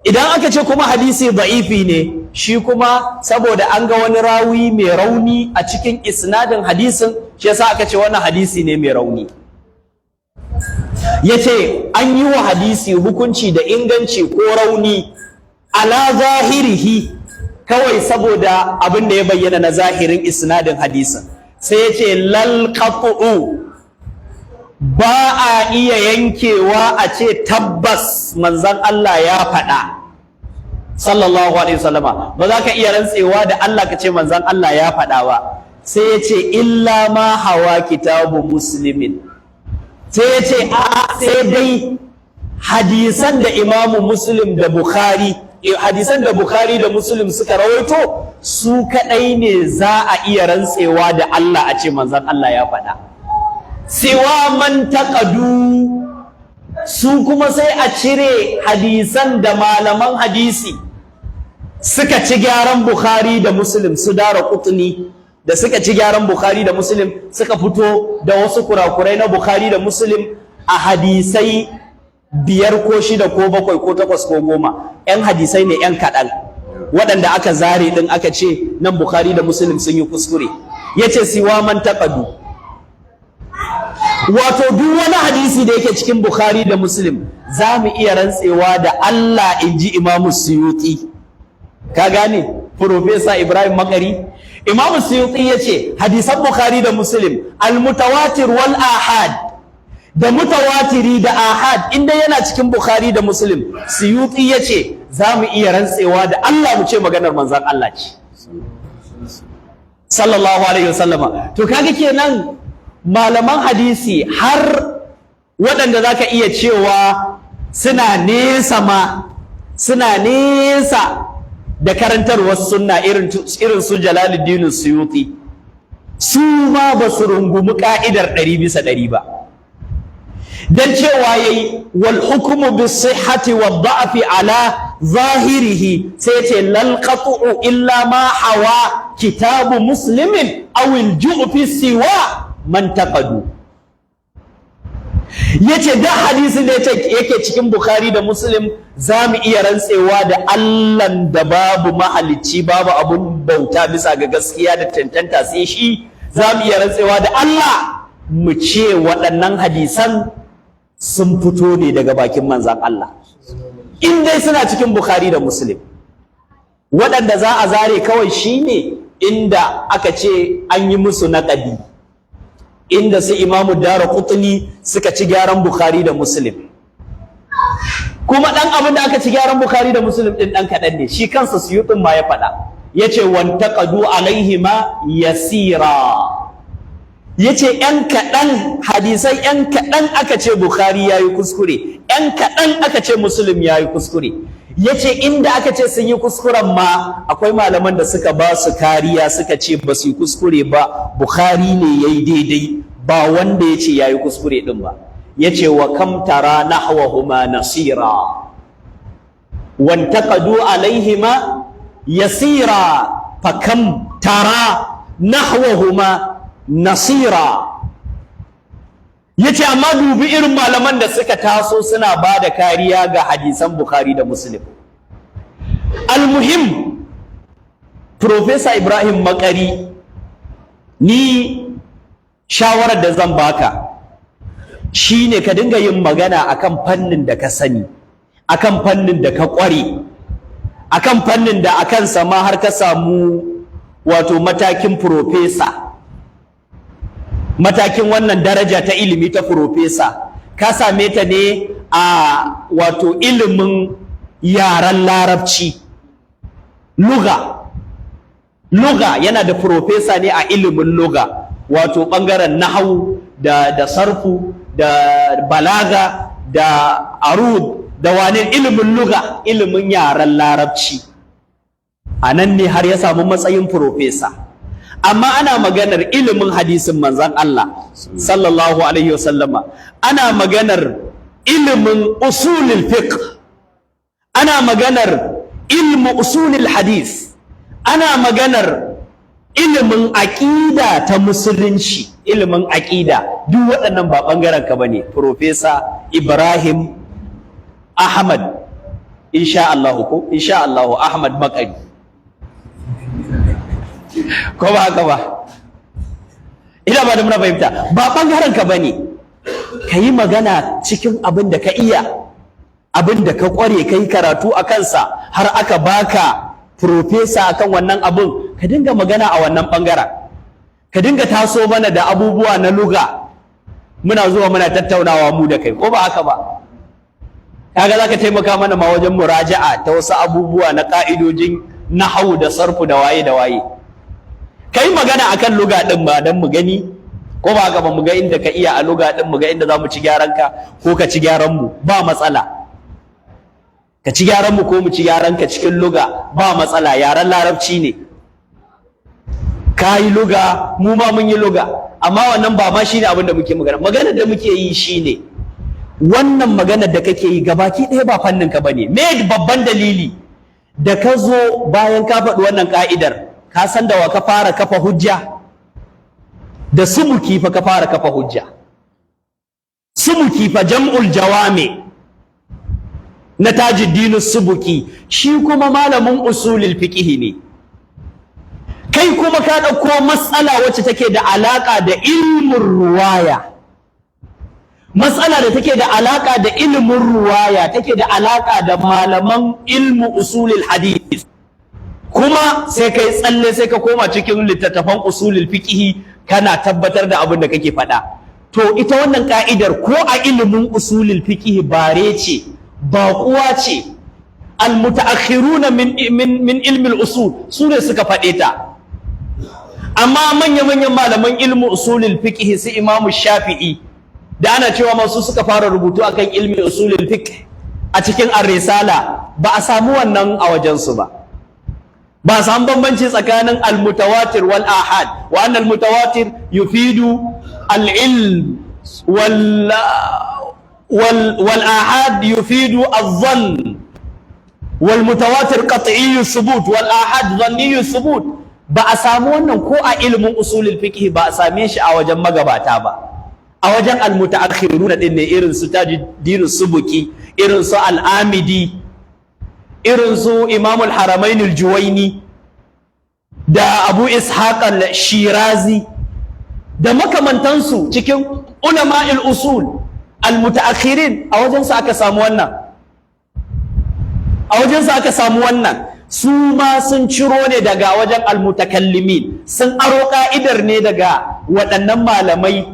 Idan aka ce kuma hadisi da'ifi ne, shi kuma saboda an ga wani rawi mai rauni a cikin isnadin hadisin, shi yasa aka ce wannan hadisi ne mai rauni. Yace an yi wa hadisi hukunci da inganci ko rauni ala zahirihi, kawai saboda abin da ya bayyana na zahirin isnadin hadisin. Sai yace lal qat'u, ba a iya yankewa a ce tabbas manzon Allah ya faɗa sallallahu alaihi wasallama. Ba za ka iya rantsewa da Allah ka ce manzon Allah ya faɗa ba. Sai ya ce illa ma hawa kitabu Muslimin. Sai ya ce a sai dai hadisan da Imamu Muslim da Bukhari, hadisan da Bukhari da Muslim suka rawaito, su kadai ne za a iya rantsewa da Allah a ce manzon Allah ya faɗa. Siwa man taqadu, su kuma sai a cire hadisan da malaman hadisi suka ci gyaran Bukhari da Muslim, su Daraqutni. Da suka ci gyaran Bukhari da Muslim, suka fito da wasu kurakurai na Bukhari da Muslim a hadisai biyar ko shida ko bakwai ko takwas ko 10. 'Yan hadisai ne 'yan kaɗan waɗanda aka zare ɗin, aka ce nan Bukhari da Muslim sun yi kuskure. Ya ce siwa man taƙadu, wato duk wani hadisi da yake cikin Bukhari da Muslim za mu iya rantsewa da Allah, in ji Imamu Suyuti. Ka gane, Profesa Ibrahim Makari, Imamu Suyuti ya ce hadisan Bukhari da Muslim, almutawatir wal ahad, da mutawatiri da ahad, inda yana cikin Bukhari da Muslim, Suyuti ya ce za mu iya rantsewa da Allah mu ce maganar manzan Allah ce, sallallahu alaihi wasallama. To kaga kenan malaman hadisi, har waɗanda zaka iya cewa suna nesa ma, suna nesa da karantarwar sunna, irin su Jalaluddin Suyuti, su ma ba su rungumi ka'idar 100% ba, dan cewa yayi wal hukmu bis sihhati wad da'fi ala zahirihi, sai yace lal qat'u illa ma hawa kitabu Muslimin aw al ju'fi siwa man taqadu. Yace da hadisin da yake cikin Bukhari da Muslim, za mu iya rantsewa da Allahn da babu mahalicci, babu abun bauta bisa ga gaskiya da tantanta sai shi, za mu iya rantsewa da Allah mu ce waɗannan hadisan sun fito ne daga bakin manzan Allah, in dai suna cikin Bukhari da Muslim. Waɗanda za a zare kawai shine inda aka ce an yi musu naƙadi, inda su Imamu Daraqutni suka ci gyaran Bukhari da Muslim. Kuma ɗan abin da aka ci gyaran Bukhari da Muslim ɗin ɗan kaɗan ne. Shi kansa Suyutin ma ya faɗa, ya ce wantaqadu alaihima yasira. Ya ce ‘yan kaɗan, hadisai ‘yan kaɗan aka ce Bukhari ya yi kuskure, ‘yan kaɗan aka ce Muslim ya yi kuskure. Ya ce inda aka ce sun yi kuskuren ma, akwai malaman da suka ba su kariya, suka ce ba su yi kuskure ba, Bukhari ne ya yi daidai, ba wanda ya ce ya yi kuskure ɗin ba. Ya ce wa kam tara nahwahuma nasira, wantaqadu alaihima yasira, fa kam tara nahwahuma nasira. Yace amma dubi irin malaman da suka taso suna ba da kariya ga hadisan Bukhari da Muslim. Almuhim, Professor Ibrahim Makari, ni shawarar da zan baka shine ka dinga yin magana akan fannin da ka sani, akan fannin da ka ƙware, akan fannin da akan sama har ka samu wato matakin professor, matakin wannan daraja ta ilimi ta professor. Ka same ta ne a wato ilimin yaren Larabci, luga. Luga, yana da professor ne a ilimin luga, wato ɓangaren nahawu da sarfu da balaga da arud da wane, ilimin luga, ilimin yaren Larabci. A nan ne har ya samu matsayin professor. Amma ana maganar ilimin hadisin manzan Allah, sallallahu alaihi wasallama, ana maganar ilimin usulul fiqh, ana maganar ilmu usulul hadis, ana maganar ilimin aƙida ta Musulunci, ilimin aƙida, duk waɗannan ba ɓangaren ka bane, Professor Ibrahim Ahmad, insha Allah, ko insha Allah Ahmad Makari, ko ba haka ba? Ina ba da muna fahimta, ba ɓangaren ka bane. Ka yi magana cikin abin da ka iya, abin da ka ƙware, ka yi karatu a kansa har aka baka professor akan wannan abin. Ka dinga magana a wannan ɓangaren, ka dinga taso mana da abubuwa na luga, muna zuwa muna tattaunawa mu da kai, ko ba haka ba? Kaga zaka taimaka mana ma wajen muraja'a ta wasu abubuwa na ka'idojin nahwu da sarfu da waye da waye. Kai magana akan luga din ma dan mu gani, ko ba haka ba? Mu ga inda ka iya a luga din, mu ga inda zamu ci gyaran ka ko ka ci gyaran mu, ba matsala. Ka ci gyaran mu ko mu ci gyaran ka cikin luga, ba matsala. Yaren Larabci ne, ka yi luga, mu ma mun yi luga. Amma wannan ba ma shine abin da muke magana. Maganar da muke yi shine wannan maganar da kake yi gabaki ɗaya ba fannin ka bane. Me babban dalili da ka zo bayan ka faɗi wannan ka'idar, ka san da wa ka fara kafa hujja? Da Subuki fa ka fara kafa hujja. Subuki fa, Jam'ul Jawami na Tajuddin Subuki, shi kuma malamin usulul fiqh ne. Kai kuma ka ɗauko matsala wacce take da alaƙa da ilmin ruwaya, matsala da take da alaƙa da ilimin ruwaya, take da alaƙa da malaman ilmu usulul hadith, kuma sai kai tsalle sai ka koma cikin littattafan usulul fiqh kana tabbatar da abin da kake faɗa. To ita wannan ka'idar ko a ilimin usulul fiqh bare ce, baƙuwa ce. Almutaakhiruna min ilmi usul su ne suka faɗe ta, amma manya-manyan malaman ilmu usulul fiqh, su Imamu Shafi'i, da ana cewa masu suka fara rubutu akan ilmi usulul fiqh a cikin Ar-Risala, ba a samu wannan a wajensu ba. Ba a samu bambanci tsakanin al-mutawatir wal ahad, wa anna al-mutawatir yufidu al-ilm wal ahad yufidu al-dhann, wal mutawatir qat'iyyu thubut wal ahad dhanniyyu thubut. Ba a samu wannan ko a ilimin usulul fiqh, ba a same shi a wajen magabata ba. A wajen almutaakhiruna din ne, irin su Tajuddin Subuki, irin su Al-Amidi, irin su Imam al-Haramain al-Juwaini da Abu Ishaq al-Shirazi da makamantansu cikin ulama'il usul al-mutaakhirin, a wajen su aka samu wannan, a wajen su aka samu wannan. Su ma sun ciro ne daga wajen almutakallimin, sun aro ka'idar ne daga waɗannan malamai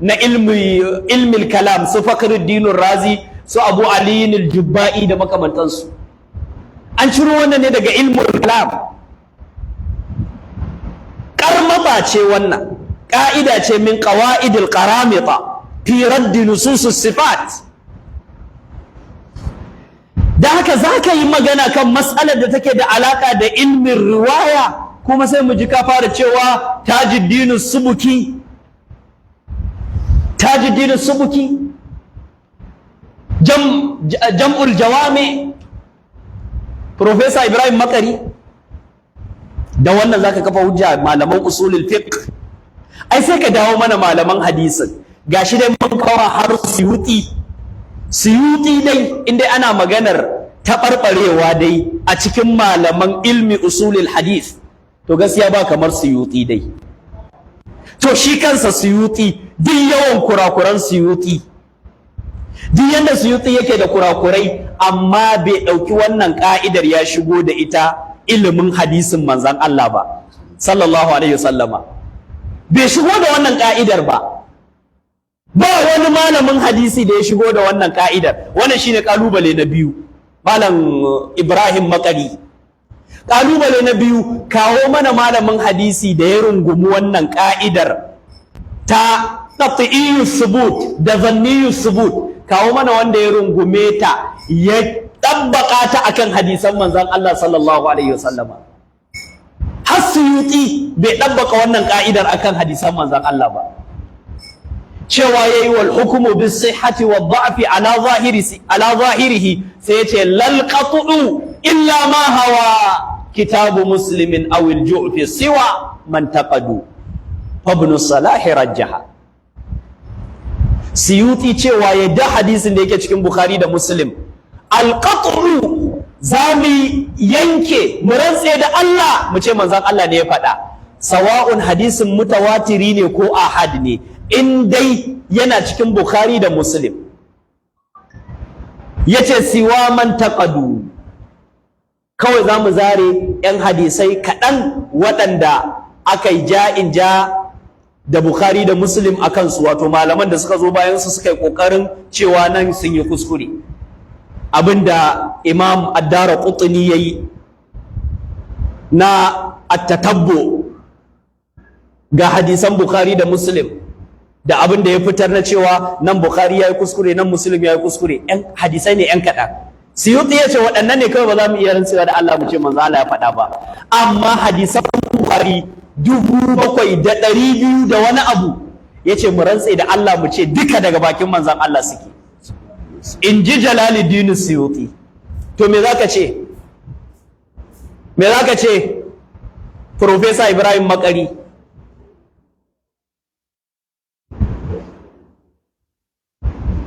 na ilmil kalam, su Fakhruddin Razi, su Abu Ali al-Jubba'i da makamantansu. An ciro wannan ne daga ilmul kalam. Karmaba ce wannan, ka'ida ce min qawa'idil qaramita fi radd nusus sifat. Da haka za ka yi magana kan matsalar da take da alaka da ilmin riwaya, kuma sai mu ji ka fara cewa Tajuddin Subuki, Tajuddin Subuki, Jam'ul Jawami, Professor Ibrahim Makari. Da wannan zaka kafa hujja malaman usulul fiqh? Ai sai ka dawo mana malaman hadisin. Gashi dai mun kawo har Suyuti. Suyuti dai, inda ana maganar taɓarɓarewa dai a cikin malaman ilmi usulul hadith, to gaskiya ba kamar Suyuti dai. To shi kansa Suyuti, duk yawan kurakuran Suyuti, duk yanda Suyuti yake da kurakurai, amma bai ɗauki wannan ka'idar ya shigo da ita ilimin hadisin manzan Allah ba, sallallahu alaihi wasallama. Bai shigo da wannan ka'idar ba. Ba wani malamin hadisi da ya shigo da wannan ka'idar. Wannan shine kalubale na biyu, Malam Ibrahim Makari. Kalubale na biyu: kawo mana malamin hadisi da ya rungumi wannan ka'idar ta qat'iyyu subut da zanniyyu subut. Kawo mana wanda ya rungume ta, ya tabbaka ta akan hadisan manzon Allah, sallallahu alaihi wasallama. Har Suyuti bai ɗabbaka wannan ka'idar akan hadisan manzon Allah ba. Cewa yayi wal hukmu bis sihhati wad da'fi ala zahirihi, sai yace lal qat'u illa ma hawa kitabu Muslimin aw al ju'fi siwa man taqadu ibn Salah rajjaha. Suyuti cewa ya da hadisin da yake cikin Bukhari da Muslim, al qat'u, za mu yanke, mu rantse da Allah, mu ce manzon Allah ne ya faɗa, sawa'un hadisin mutawatiri ne ko ahad ne, in dai yana cikin Bukhari da Muslim. Yace siwa man taqadu, kawai za mu zare 'yan hadisai kaɗan waɗanda aka yi ja'in ja da Bukhari da Muslim a kansu, wato malaman da suka zo bayan su suka yi ƙoƙarin cewa nan sun yi kuskure, abinda Imam Ad-Daraqutni yayi na at-tatabbu ga hadisan Bukhari da Muslim, da abin da ya fitar na cewa nan Bukhari ya yi kuskure, nan Muslim ya yi kuskure, ‘yan hadisai ne ‘yan kaɗan. Suyuti ya ce waɗannan ne kawai ba za mu iya rantsewa da Allah mu ce manzo Allah ya faɗa ba, amma hadisan Bukhari 7,200 da wani abu, ya ce mu rantse da Allah mu ce duka daga bakin manzon Allah suke, in ji Jalaluddin Suyuti. To me za ka ce, me za ka ce, Professor Ibrahim Makari?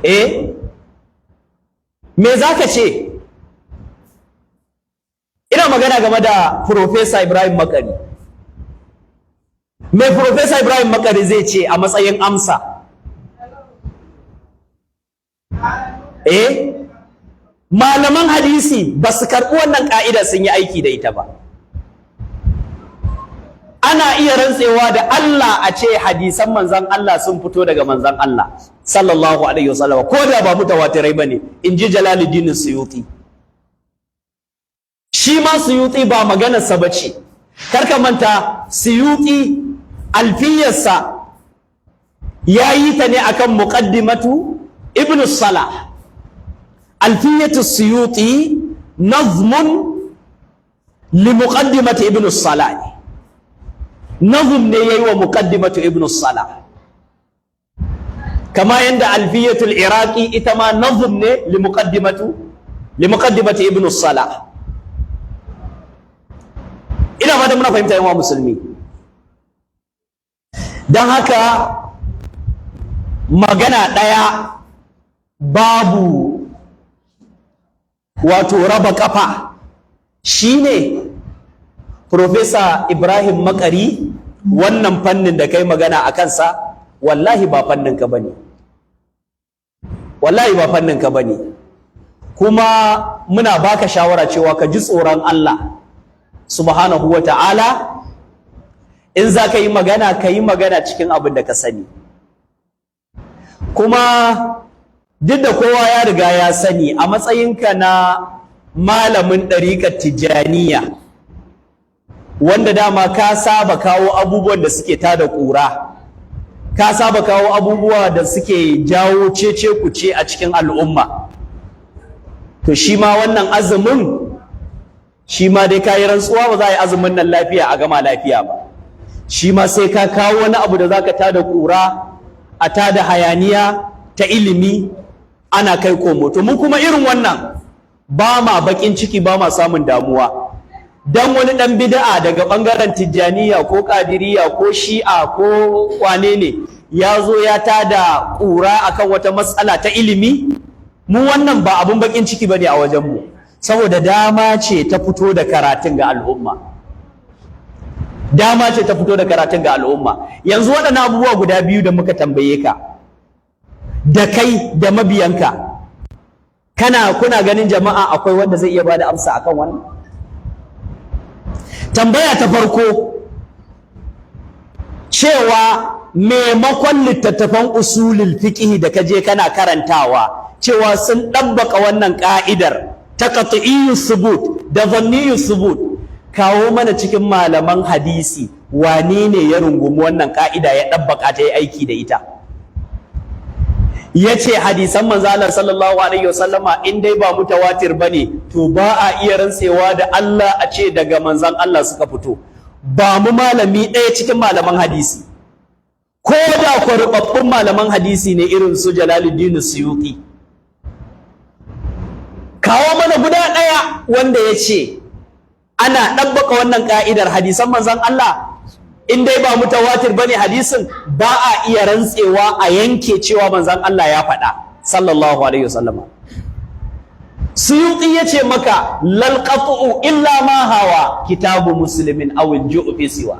Eh, me za ka ce? Ina magana game da Professor Ibrahim Makari. Me Professor Ibrahim Makari zai ce a matsayin amsa? Eh, malaman hadisi ba su karɓi wannan ƙa'ida sun yi aiki da ita ba. Ana iya rantsewa da Allah a ce hadisan manzan Allah sun fito daga manzan Allah sallallahu alaihi wasallam, ko da ba mutawatirai bane, in ji Jalaluddin Suyuti. Shi ma Suyuti ba maganarsa bace. Karka manta, Suyuti alfiyarsa ya yi ta ne akan muqaddimatu Ibn Salah. Alfiyatu Suyuti nazmun li muqaddimati Ibn Salah ne. Nazm ne yayi wa muqaddimatu Ibn Salah, kama yanda Alfiyatul Iraqi ita ma nazm ne li muqaddimati Ibn Salah. Ina fata muna fahimta, yan musulmi. Don haka magana ɗaya babu wato raba kafa shine, Professor Ibrahim Makari, wannan fannin da kai magana a kansa, wallahi ba fannin ka bane, wallahi ba fannin ka bane. Kuma muna baka shawara cewa ka ji tsoron Allah subhanahu wa ta'ala. In za ka yi magana, ka yi magana cikin abin da ka sani. Kuma duk da kowa ya riga ya sani, a matsayinka na malamin ɗariƙar Tijjaniya, wanda dama ka saba kawo abubuwan da suke tada ƙura, ka saba kawo abubuwa da suke jawo cece kuce a cikin al'umma, to shi ma wannan azumin, shi ma dai ka yi rantsuwa ba za a yi azumin nan lafiya a gama lafiya ba. Shi ma sai ka kawo wani abu da za ka tada ƙura, a tada hayaniya ta ilimi, ana kai komo. To mu kuma irin wannan ba ma bakin ciki, ba ma samun damuwa dan wani dan bid'a daga bangaren Tijjaniya ko Kadiriya ko Shi'a ko wane ne ya zo ya tada ƙura akan wata matsala ta ilimi. Mu wannan ba abun bakin ciki bane a wajen mu, saboda dama ce ta fito da karatun ga al'umma, dama ce ta fito da karatun ga al'umma. Yanzu waɗannan abubuwa guda biyu da muka tambaye ka, da kai da mabiyanka, kuna ganin jama'a akwai wanda zai iya bada amsa akan wannan tambaya ta farko, cewa maimakon littattafan usulul fiqh da kaje kana karantawa, cewa sun ɗabbaka wannan ka'idar ta qat'iyyu subut da dhanniyyu subut, kawo mana cikin malaman hadisi wane ne ya rungumi wannan ka'ida, ya ɗabbaka ta, yi aiki da ita, ya ce hadisan manzo Allah sallallahu alaihi wasallama in dai ba mutawatir bane, to ba a iya rantsewa da Allah a ce daga manzon Allah suka fito? Ba mu malami ɗaya cikin malaman hadisi, ko da kwarubabbun malaman hadisi ne irin su Jalaluddin Suyuti. Kawo mana guda ɗaya wanda ya ce ana ɗabbaka wannan ka'idar, hadisan manzon Allah in dai ba mutawatir bane hadisin, ba a iya rantsewa a yanke cewa manzon Allah ya faɗa sallallahu alaihi wasallama. Suyuti ya ce maka: lal qat'u illa ma hawa kitabu Muslimin aw al fi siwa.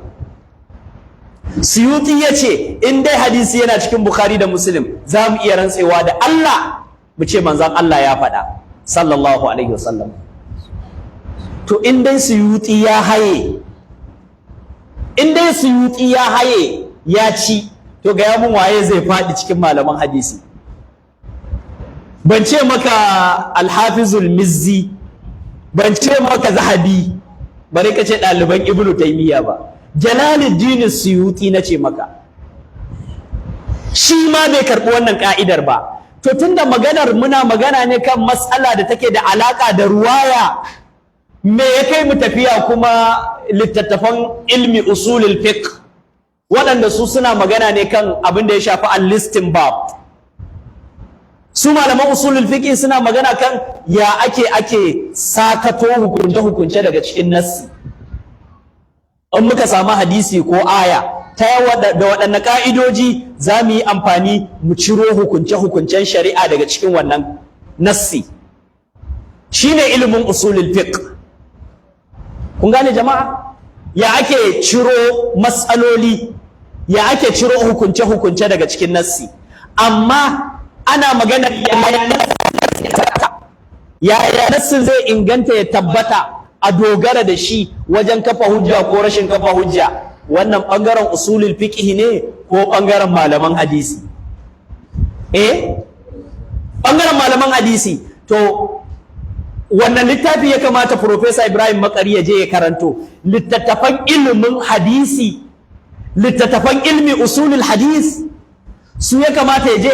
Suyuti ya ce in dai hadisi yana cikin Bukhari da Muslim, za mu iya rantsewa da Allah mu ce manzon Allah ya faɗa sallallahu alaihi wasallam. To in dai Suyuti ya haye, in dai Suyuti ya haye ya ci, to ga mun waye zai faɗi cikin malaman hadisi? Ban ce maka Alhafizul Mizzi, ban ce maka Zahabi, bare ka ce ɗaliban Ibnu Taymiya ba. Jalaluddin Suyuti na ce maka, shi ma bai karɓi wannan ka'idar ba. To tunda maganar muna magana ne kan matsala da take da alaka da ruwaya, me ya kai mu tafiya kuma littattafan ilmi usulul fiqh, waɗanda su suna magana ne kan abin da ya shafi al-istinbat? Su malaman usulul fiqh suna magana kan ya ake sakato hukunce hukunce daga cikin nassi. In muka samu hadisi ko aya, Ta da waɗanne ƙa'idoji za mu yi amfani mu ciro hukunce-hukuncen shari'a daga cikin wannan nassi? Shine ilimin usulul fiqh. Kun gane, jama'a? Ya ake ciro matsaloli, ya ake ciro hukunce-hukunce daga cikin nassi? Amma ana magana yaya nassin zai inganta, ya tabbata, a dogara da shi wajen kafa hujja ko rashin kafa hujja. Wannan ɓangaren usulul fiqh ne ko ɓangaren malaman hadisi? Eh, ɓangaren malaman hadisi. To, wannan littafi ya kamata Professor Ibrahim Makari ya je ya karanto? Littattafan ilimin hadisi, littattafan ilmi usulul hadis, su ya kamata ya je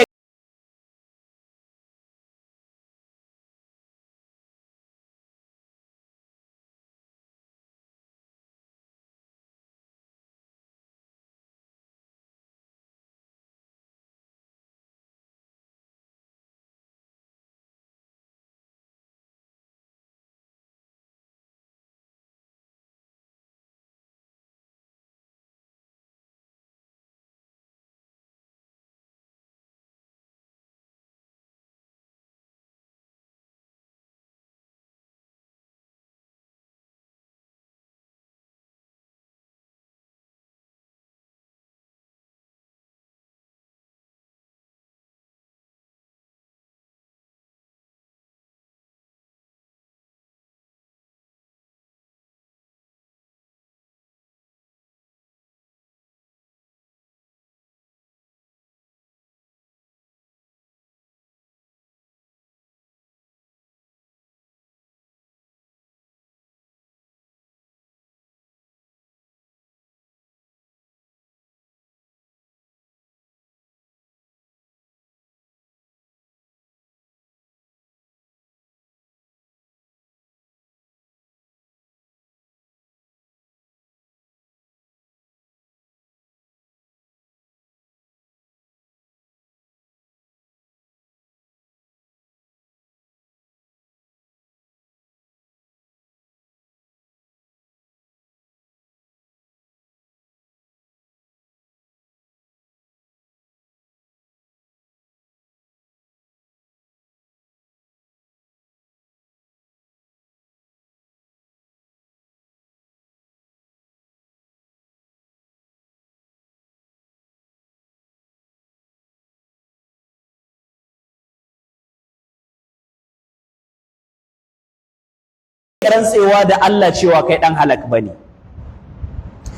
rantsewa da Allah cewa kai dan halak bane?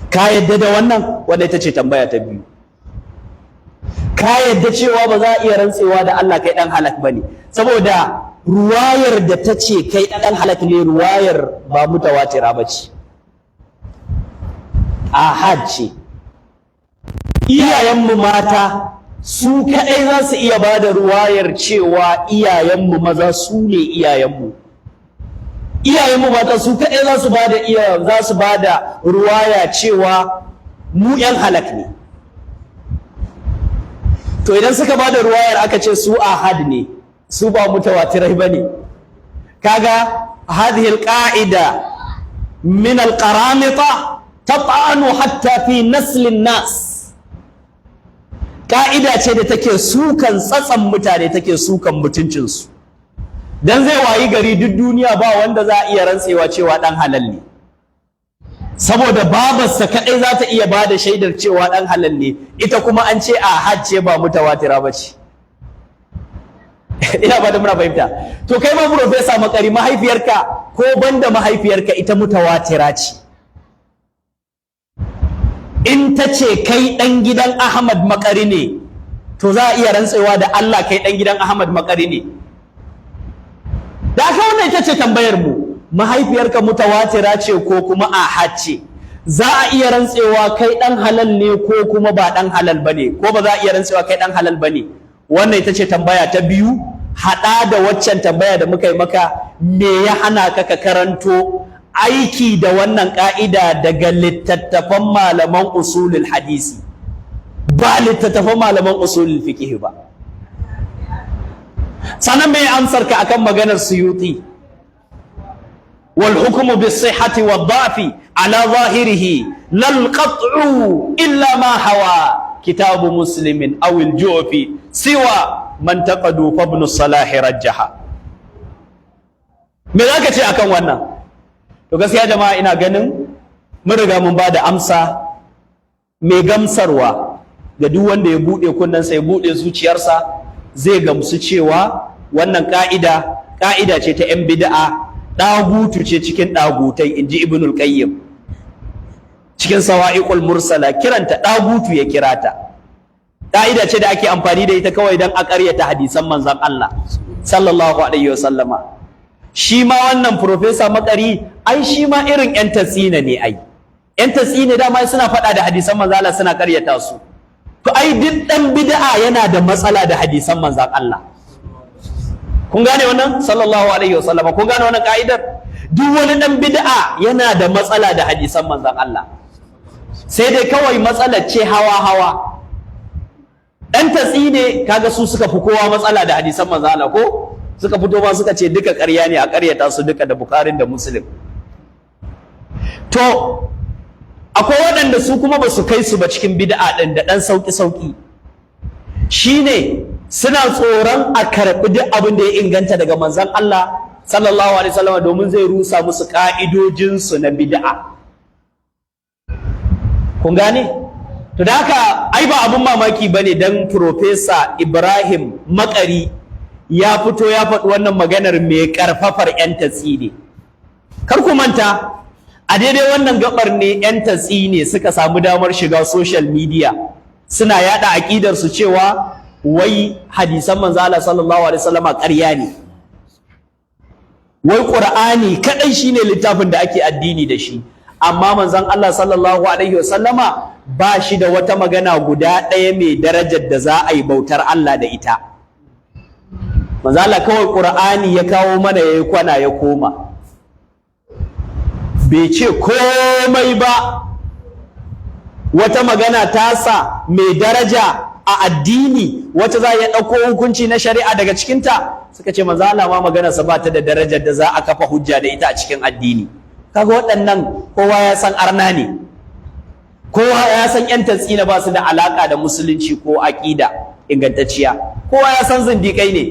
Ka yadda da wannan? Wanda ita ce tambaya ta biyu. Ka yadda cewa ba za a iya rantsewa da Allah kai dan halak bane, saboda ruwayar da ta ce kai dan halak ne, ruwayar ba mutawatira ba ce, ahad ce. Iyayenmu mata su kaɗai za su iya ba da ruwayar cewa iyayenmu maza su ne iyayenmu. Iyayenmu mata su kaɗai za su ba da ruwaya cewa mu 'yan halak ne. To, idan suka ba da ruwayar, aka ce su ahad ne, su ba mutawatirai ba ne, kaga هذه القاعدة من القرامطة تطعن حتى في نسل الناس. Ka'ida ce da take sukan tsatsan mutane, take sukan mutuncinsu, dan zai wayi gari duk duniya ba wanda za a iya rantsewa cewa dan halal ne, saboda babarsa kadai za ta iya bada shaidar cewa dan halal ne, ita kuma an ce ahad ce, ba mutawatira ba ce. Ina ba da muna fahimta. To, kai ma Professor Makari, mahaifiyarka ko banda mahaifiyarka, ita mutawatira ce. In ta ce kai dan gidan Ahmad Makari ne, to za a iya rantsewa da Allah kai dan gidan Ahmad Makari ne. Da aka wannan ita ce tambayar mu: mahaifiyarka mutawatira ce ko kuma ahad ce? Za a iya rantsewa kai dan halal ne ko kuma ba dan halal bane, ko ba za a iya rantsewa kai dan halal bane? Wannan ita ce tambaya ta biyu, haɗa da waccan tambaya da muka yi maka: me ya hana ka ka karanto aiki da wannan ka'ida daga littattafan malaman usulul hadisi, ba littattafan malaman usulul fiqh ba? Sannan mai amsar ka akan maganar Suyuti: والحكم بالصحة والضعف على ظاهره Lal qat'u illa ma hawa kitabu Muslimin aw al Ju'fi siwa man taqadu fa Ibn Salah rajjaha. Me zaka ce akan wannan? To gaskiya jama'a, ina ganin mun riga mun ba da amsa mai gamsarwa ga duk wanda ya buɗe kunnensa, ya buɗe zuciyarsa, zai gamsu cewa wannan ƙa'ida ƙa'ida ce ta 'yan bid'a, ɗagutu ce cikin ɗagutai, in ji Ibnul Qayyim cikin Sawa'iqul Mursala. Kiranta ɗagutu ya kira ta. Ƙa'ida ce da ake amfani da ita kawai don a ƙaryata hadisan Manzon Allah sallallahu alaihi wasallama. Shi ma wannan Profesa Makari, ai shi ma irin 'yan tatsina ne. Ai 'yan tatsina dama suna faɗa da hadisan Manzon Allah, suna ƙaryata su. To ai duk ɗan bid'a yana da matsala da hadisan Manzon Allah. Kun gane wannan? Sallallahu alaihi wasallama. Kun gane wannan ka'idar? Duk wani ɗan bid'a yana da matsala da hadisan Manzon Allah, sai dai kawai matsalar ce hawa hawa. Ɗan tatsi ne, kaga su suka fi kowa matsala da hadisan Manzon Allah, ko suka fito ma suka ce duka ƙarya ne, a ƙaryata su duka, da Bukharin da Muslim. To akwai waɗanda su kuma ba su kai su ba cikin bid'a ɗin da ɗan sauƙi-sauƙi, shine suna tsoron a karɓi duk abin da ya inganta daga Manzon Allah sallallahu alaihi wasallam, domin zai rusa musu ƙa'idojinsu na bid'a. Kun gane? To da haka ai ba abin mamaki bane dan Profesa Ibrahim Makari ya fito ya faɗi wannan maganar mai ƙarfafar 'yan tatsine. Kar ku manta, a daidai wannan gabar ne 'yan tatsine suka samu damar shiga social media suna yada aƙidar su cewa wai hadisan Manzo Allah sallallahu alaihi wasallama ƙarya ne, wai Qur'ani kadai shine littafin da ake addini da shi, amma Manzon Allah sallallahu alaihi wasallama ba shi da wata magana guda ɗaya mai darajar da za a yi bautar Allah da ita. Manzo Allah kawai Qur'ani ya kawo mana, yayi kwana ya koma, bai ce komai ba. Wata magana tasa mai daraja a addini wacce za a iya ɗauko hukunci na shari'a daga cikinta? Suka ce Manzo Allah ma maganarsa ba ta da darajar da za a kafa hujja da ita a cikin addini. Kaga waɗannan kowa ya san arna ne, kowa ya san 'yan tatsina ba su da alaka da musulunci ko aƙida ingantacciya, kowa ya san zindiƙai ne.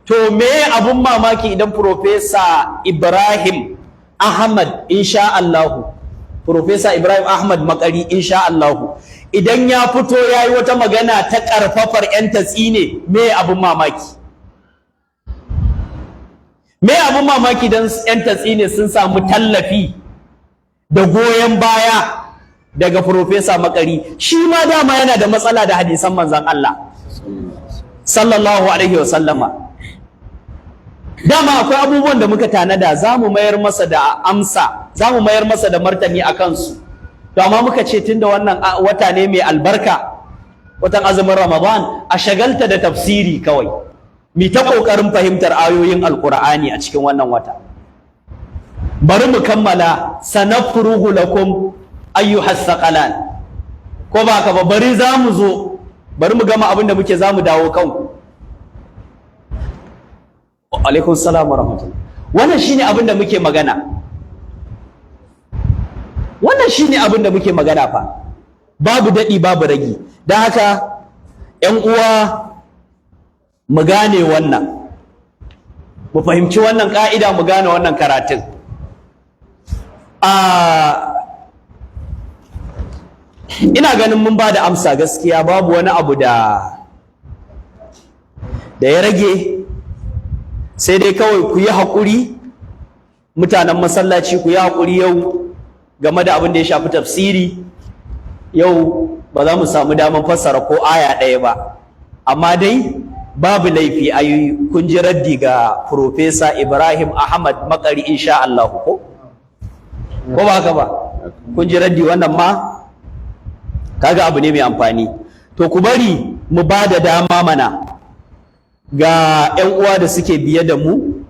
To me abun mamaki idan Profesa Ibrahim Ahmad, insha Allahu, Profesa Ibrahim Ahmad Makari, insha Allahu, idan ya fito ya yi wata magana ta ƙarfafar 'yan tatsine? Me abun mamaki? Me abun mamaki dan 'yan tatsine sun samu tallafi da goyon baya daga Profesa Makari? Shi ma dama yana da matsala da hadisan Manzon Allah sallallahu alaihi wasallama. Dama akwai abubuwan da muka tanada, za mu mayar masa da amsa, za mu mayar masa da martani a kansu. To amma muka ce tunda wannan wata ne mai albarka, watan azumin Ramadan, a shagalta da tafsiri kawai, mi ta kokarin fahimtar ayoyin Alkur'ani a cikin wannan wata. Bari mu kammala sanafrugu lakum ayyuhas saqalan, ko ba ka ba? Bari za mu zo, bari mu gama abin da muke, za mu dawo kanku. Alaikum salam wa rahmatullah. Wannan shine abin da muke magana, wannan shine abin da muke magana fa, babu daɗi babu ragi. Don haka ‘yan uwa, mu gane wannan, mu fahimci wannan ƙa'ida, mu gane wannan karatun. A ina ganin mun ba da amsa gaskiya, babu wani abu da ya rage, sai dai kawai ku yi haƙuri, mutanen masallaci, ku yi haƙuri yau game da abin da ya shafi tafsiri. Yau ba za mu samu damar fassara ko aya ɗaya ba, amma dai babu laifi ayi kun ji raddi ga Profesa Ibrahim Ahmad Makari, insha Allah. Ko ba haka ba? Kun ji raddi, wannan ma kaga abu ne mai amfani. To ku bari mu ba da dama mana ga 'yan uwa da suke biye da mu,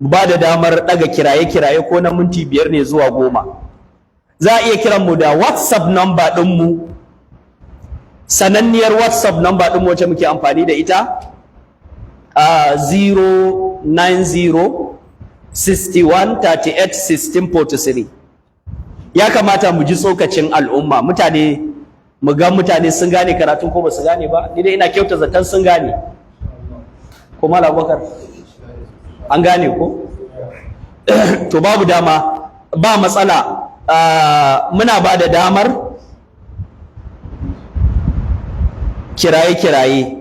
mu ba da damar ɗaga kiraye-kiraye ko na minti 5 ne zuwa 10. Za a iya kiran mu da WhatsApp number ɗinmu, sananniyar WhatsApp number ɗinmu wacce muke amfani da ita, a 090 61 38 16 43. Ya kamata mu ji tsokacin al'umma, mutane, mu ga mutane sun gane karatu ko ba su gane ba. Ni dai ina kyauta zaton sun gane. Ko Malam Abubakar, an gane ko? To, babu dama, ba matsala. Muna ba da damar kiraye-kiraye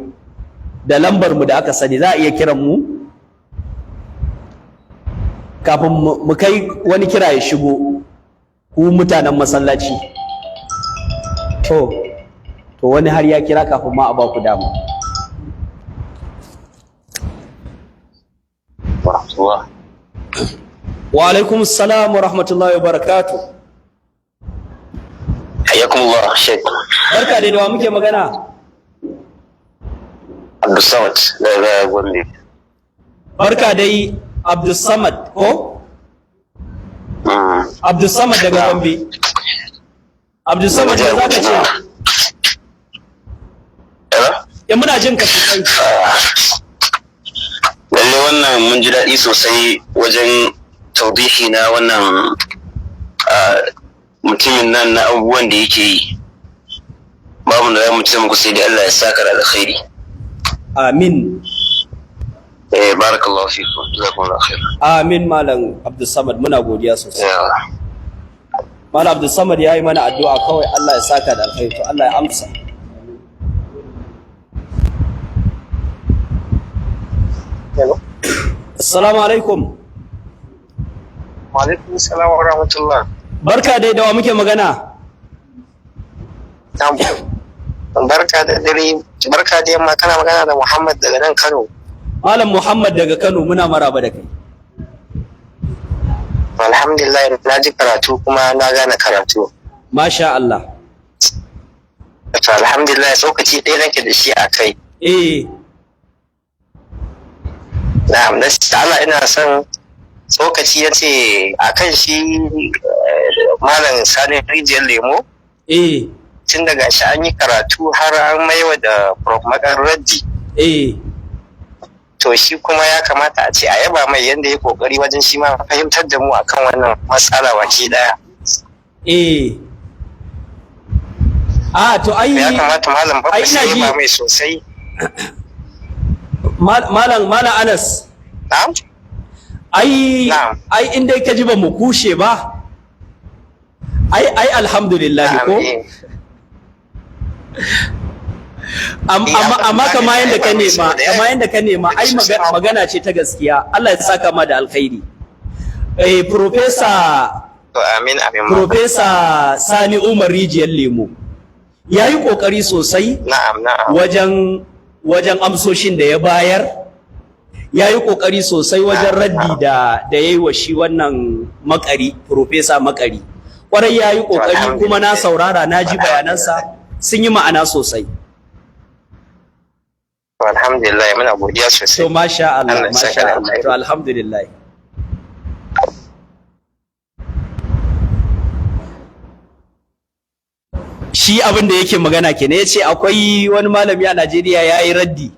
da lambar mu da aka sani. Za a iya kiran mu kafin mu kai wani kira ya shigo. Ku mutanen masallaci, to wani har ya kira kafin ma a ba ku dama. Warahmatullah. Wa alaikum assalam wa rahmatullahi wa barakatuh. Hayyakumullah, Sheikh. Barka da wa muke magana? Abdulsamad daga Gombe. Barka dai, Abdulsamad ko? Abdulsamad daga Gombe. Abdulsamad, da za ka ce? Hello? In muna jin ka sosai. Lalle wannan mun ji daɗi sosai wajen taudihi na wannan mutumin nan na abubuwan da yake yi. Babu da za mu ce muku sai dai Allah ya saka da alkhairi. Amin. Eh, barakallahu fikum, jazakumullahu khair. Amin, Malam Abdulsamad, muna godiya sosai. Ya. Malam Abdulsamad ya yi mana addu'a kawai, Allah ya saka da alkhairi. To, Allah ya amsa. Hello. Assalamu alaikum. Alaikum salam wa rahmatullah. Barka dai, da wa muke magana? Na'am. Barka da dare, barka da yamma, kana magana da Muhammad daga nan Kano. Malam Muhammad daga Kano, muna maraba da kai. Alhamdulillah, na ji karatu kuma na gane karatu. Masha Allah. To, alhamdulillah, tsokaci ɗaya nake da shi a kai. Na'am, na Allah ina son tsokaci ya ce a kan shi Malam Sani Rijiyar Lemo, tun daga shi an yi karatu har an maiwa da Prof Makar raddi. To, shi kuma ya kamata a ce a yaba mai yadda ya kokari wajen shi ma fahimtar da mu akan wannan matsala baki daya. Eh. Ah, to ai Ya kamata Malam ai Babba ina sai ji yaba mai sosai. Malam Anas. Na'am. Ai Na'am. ai in dai ka ji ba mu kushe ba. Ai alhamdulillah Na'am, ko? eh. Amma amma kama yanda ka ya nema, saboda kama yanda ka nema, ai magana ce ta gaskiya. Allah ya saka ma da alkhairi. Eh, Professor To, amin amin ma. Professor Sani Umar Rijiyar Lemo ya yi ƙoƙari sosai Na'am na'am. wajen amsoshin da ya bayar. Ya yi ƙoƙari sosai wajen raddi da ya yi wa shi wannan Makari, Professor Makari. Ƙwarai ya yi ƙoƙari, kuma na saurara, na ji bayanansa sun yi ma'ana sosai. To, alhamdulillah, muna godiya sosai. To, masha Allah, Allah ya saka masha da Allah. alkhairi. To, alhamdulillah. Shi abin da yake magana kenan, ya ce akwai wani malami a Najeriya ya yi raddi,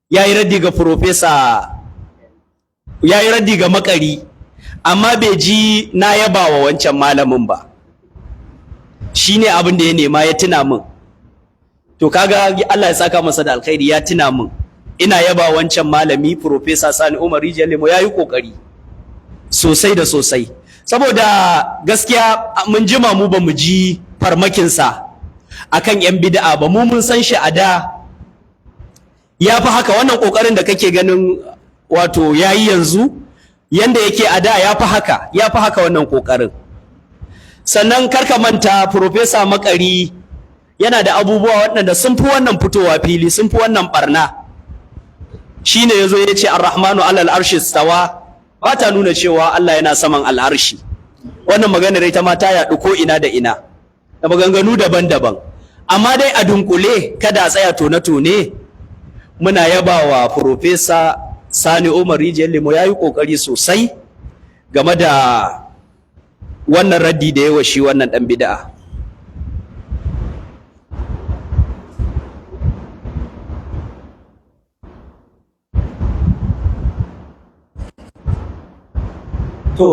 ya yi raddi ga profesa, ya yi raddi ga Makari, amma bai ji na yaba wa wancan malamin ba. Shi ne abin da ya nema ya tuna min. To, kaga Allah ya saka masa da alkhairi, ya tuna min. Ina yaba wancan malami, Professor Sani Umar Rijiyar Lemo, ya yi kokari sosai da sosai. Saboda gaskiya mun jima mu ba mu ji farmakinsa akan yan bid'a ba. Mu mun san shi a da ya fi haka. Wannan kokarin da kake ganin wato yayi yanzu, yanda yake a da ya fi haka, ya fi haka wannan kokarin. Sannan karka manta, Professor Makari yana da abubuwa waɗanda sun fi wannan fitowa fili, sun fi wannan barna. Shine yazo ya ce Ar-Rahmanu alal arshi stawa ba ta nuna cewa Allah yana saman al'arshi. Wannan maganar ita ma ta yaɗu ko ina da ina, da maganganu daban-daban. Amma dai a dunkule, kada a tsaya tone-tone, muna yabawa Professor Sani Umar Rijiyar Lemo, ya yi ƙoƙari sosai game da wannan raddi da yawa shi wannan ɗan bida'a. To,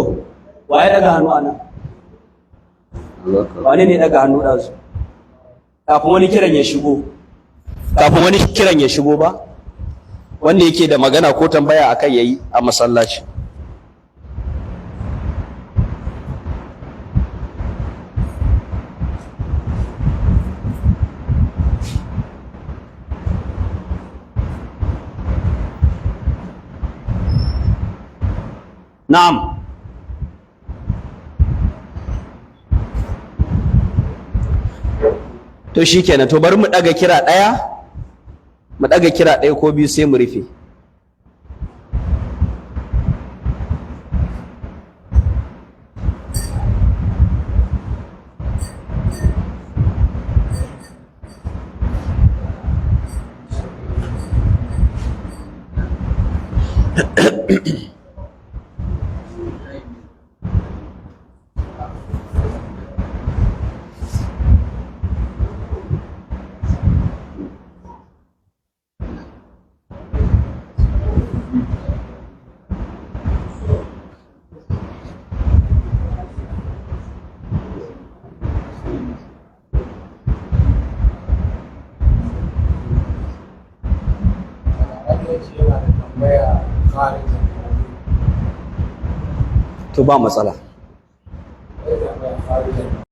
waye daga hannu anan? Wane ne daga hannu ɗazu? Kafin wani kiran ya shigo. Kafin wani kiran ya shigo ba? Wanda yake da magana ko tambaya akai yayi a masallaci. Na'am. To shikenan, to bari mu daga kira daya. Mu daga kira daya ko biyu sai mu rufe. To ba matsala.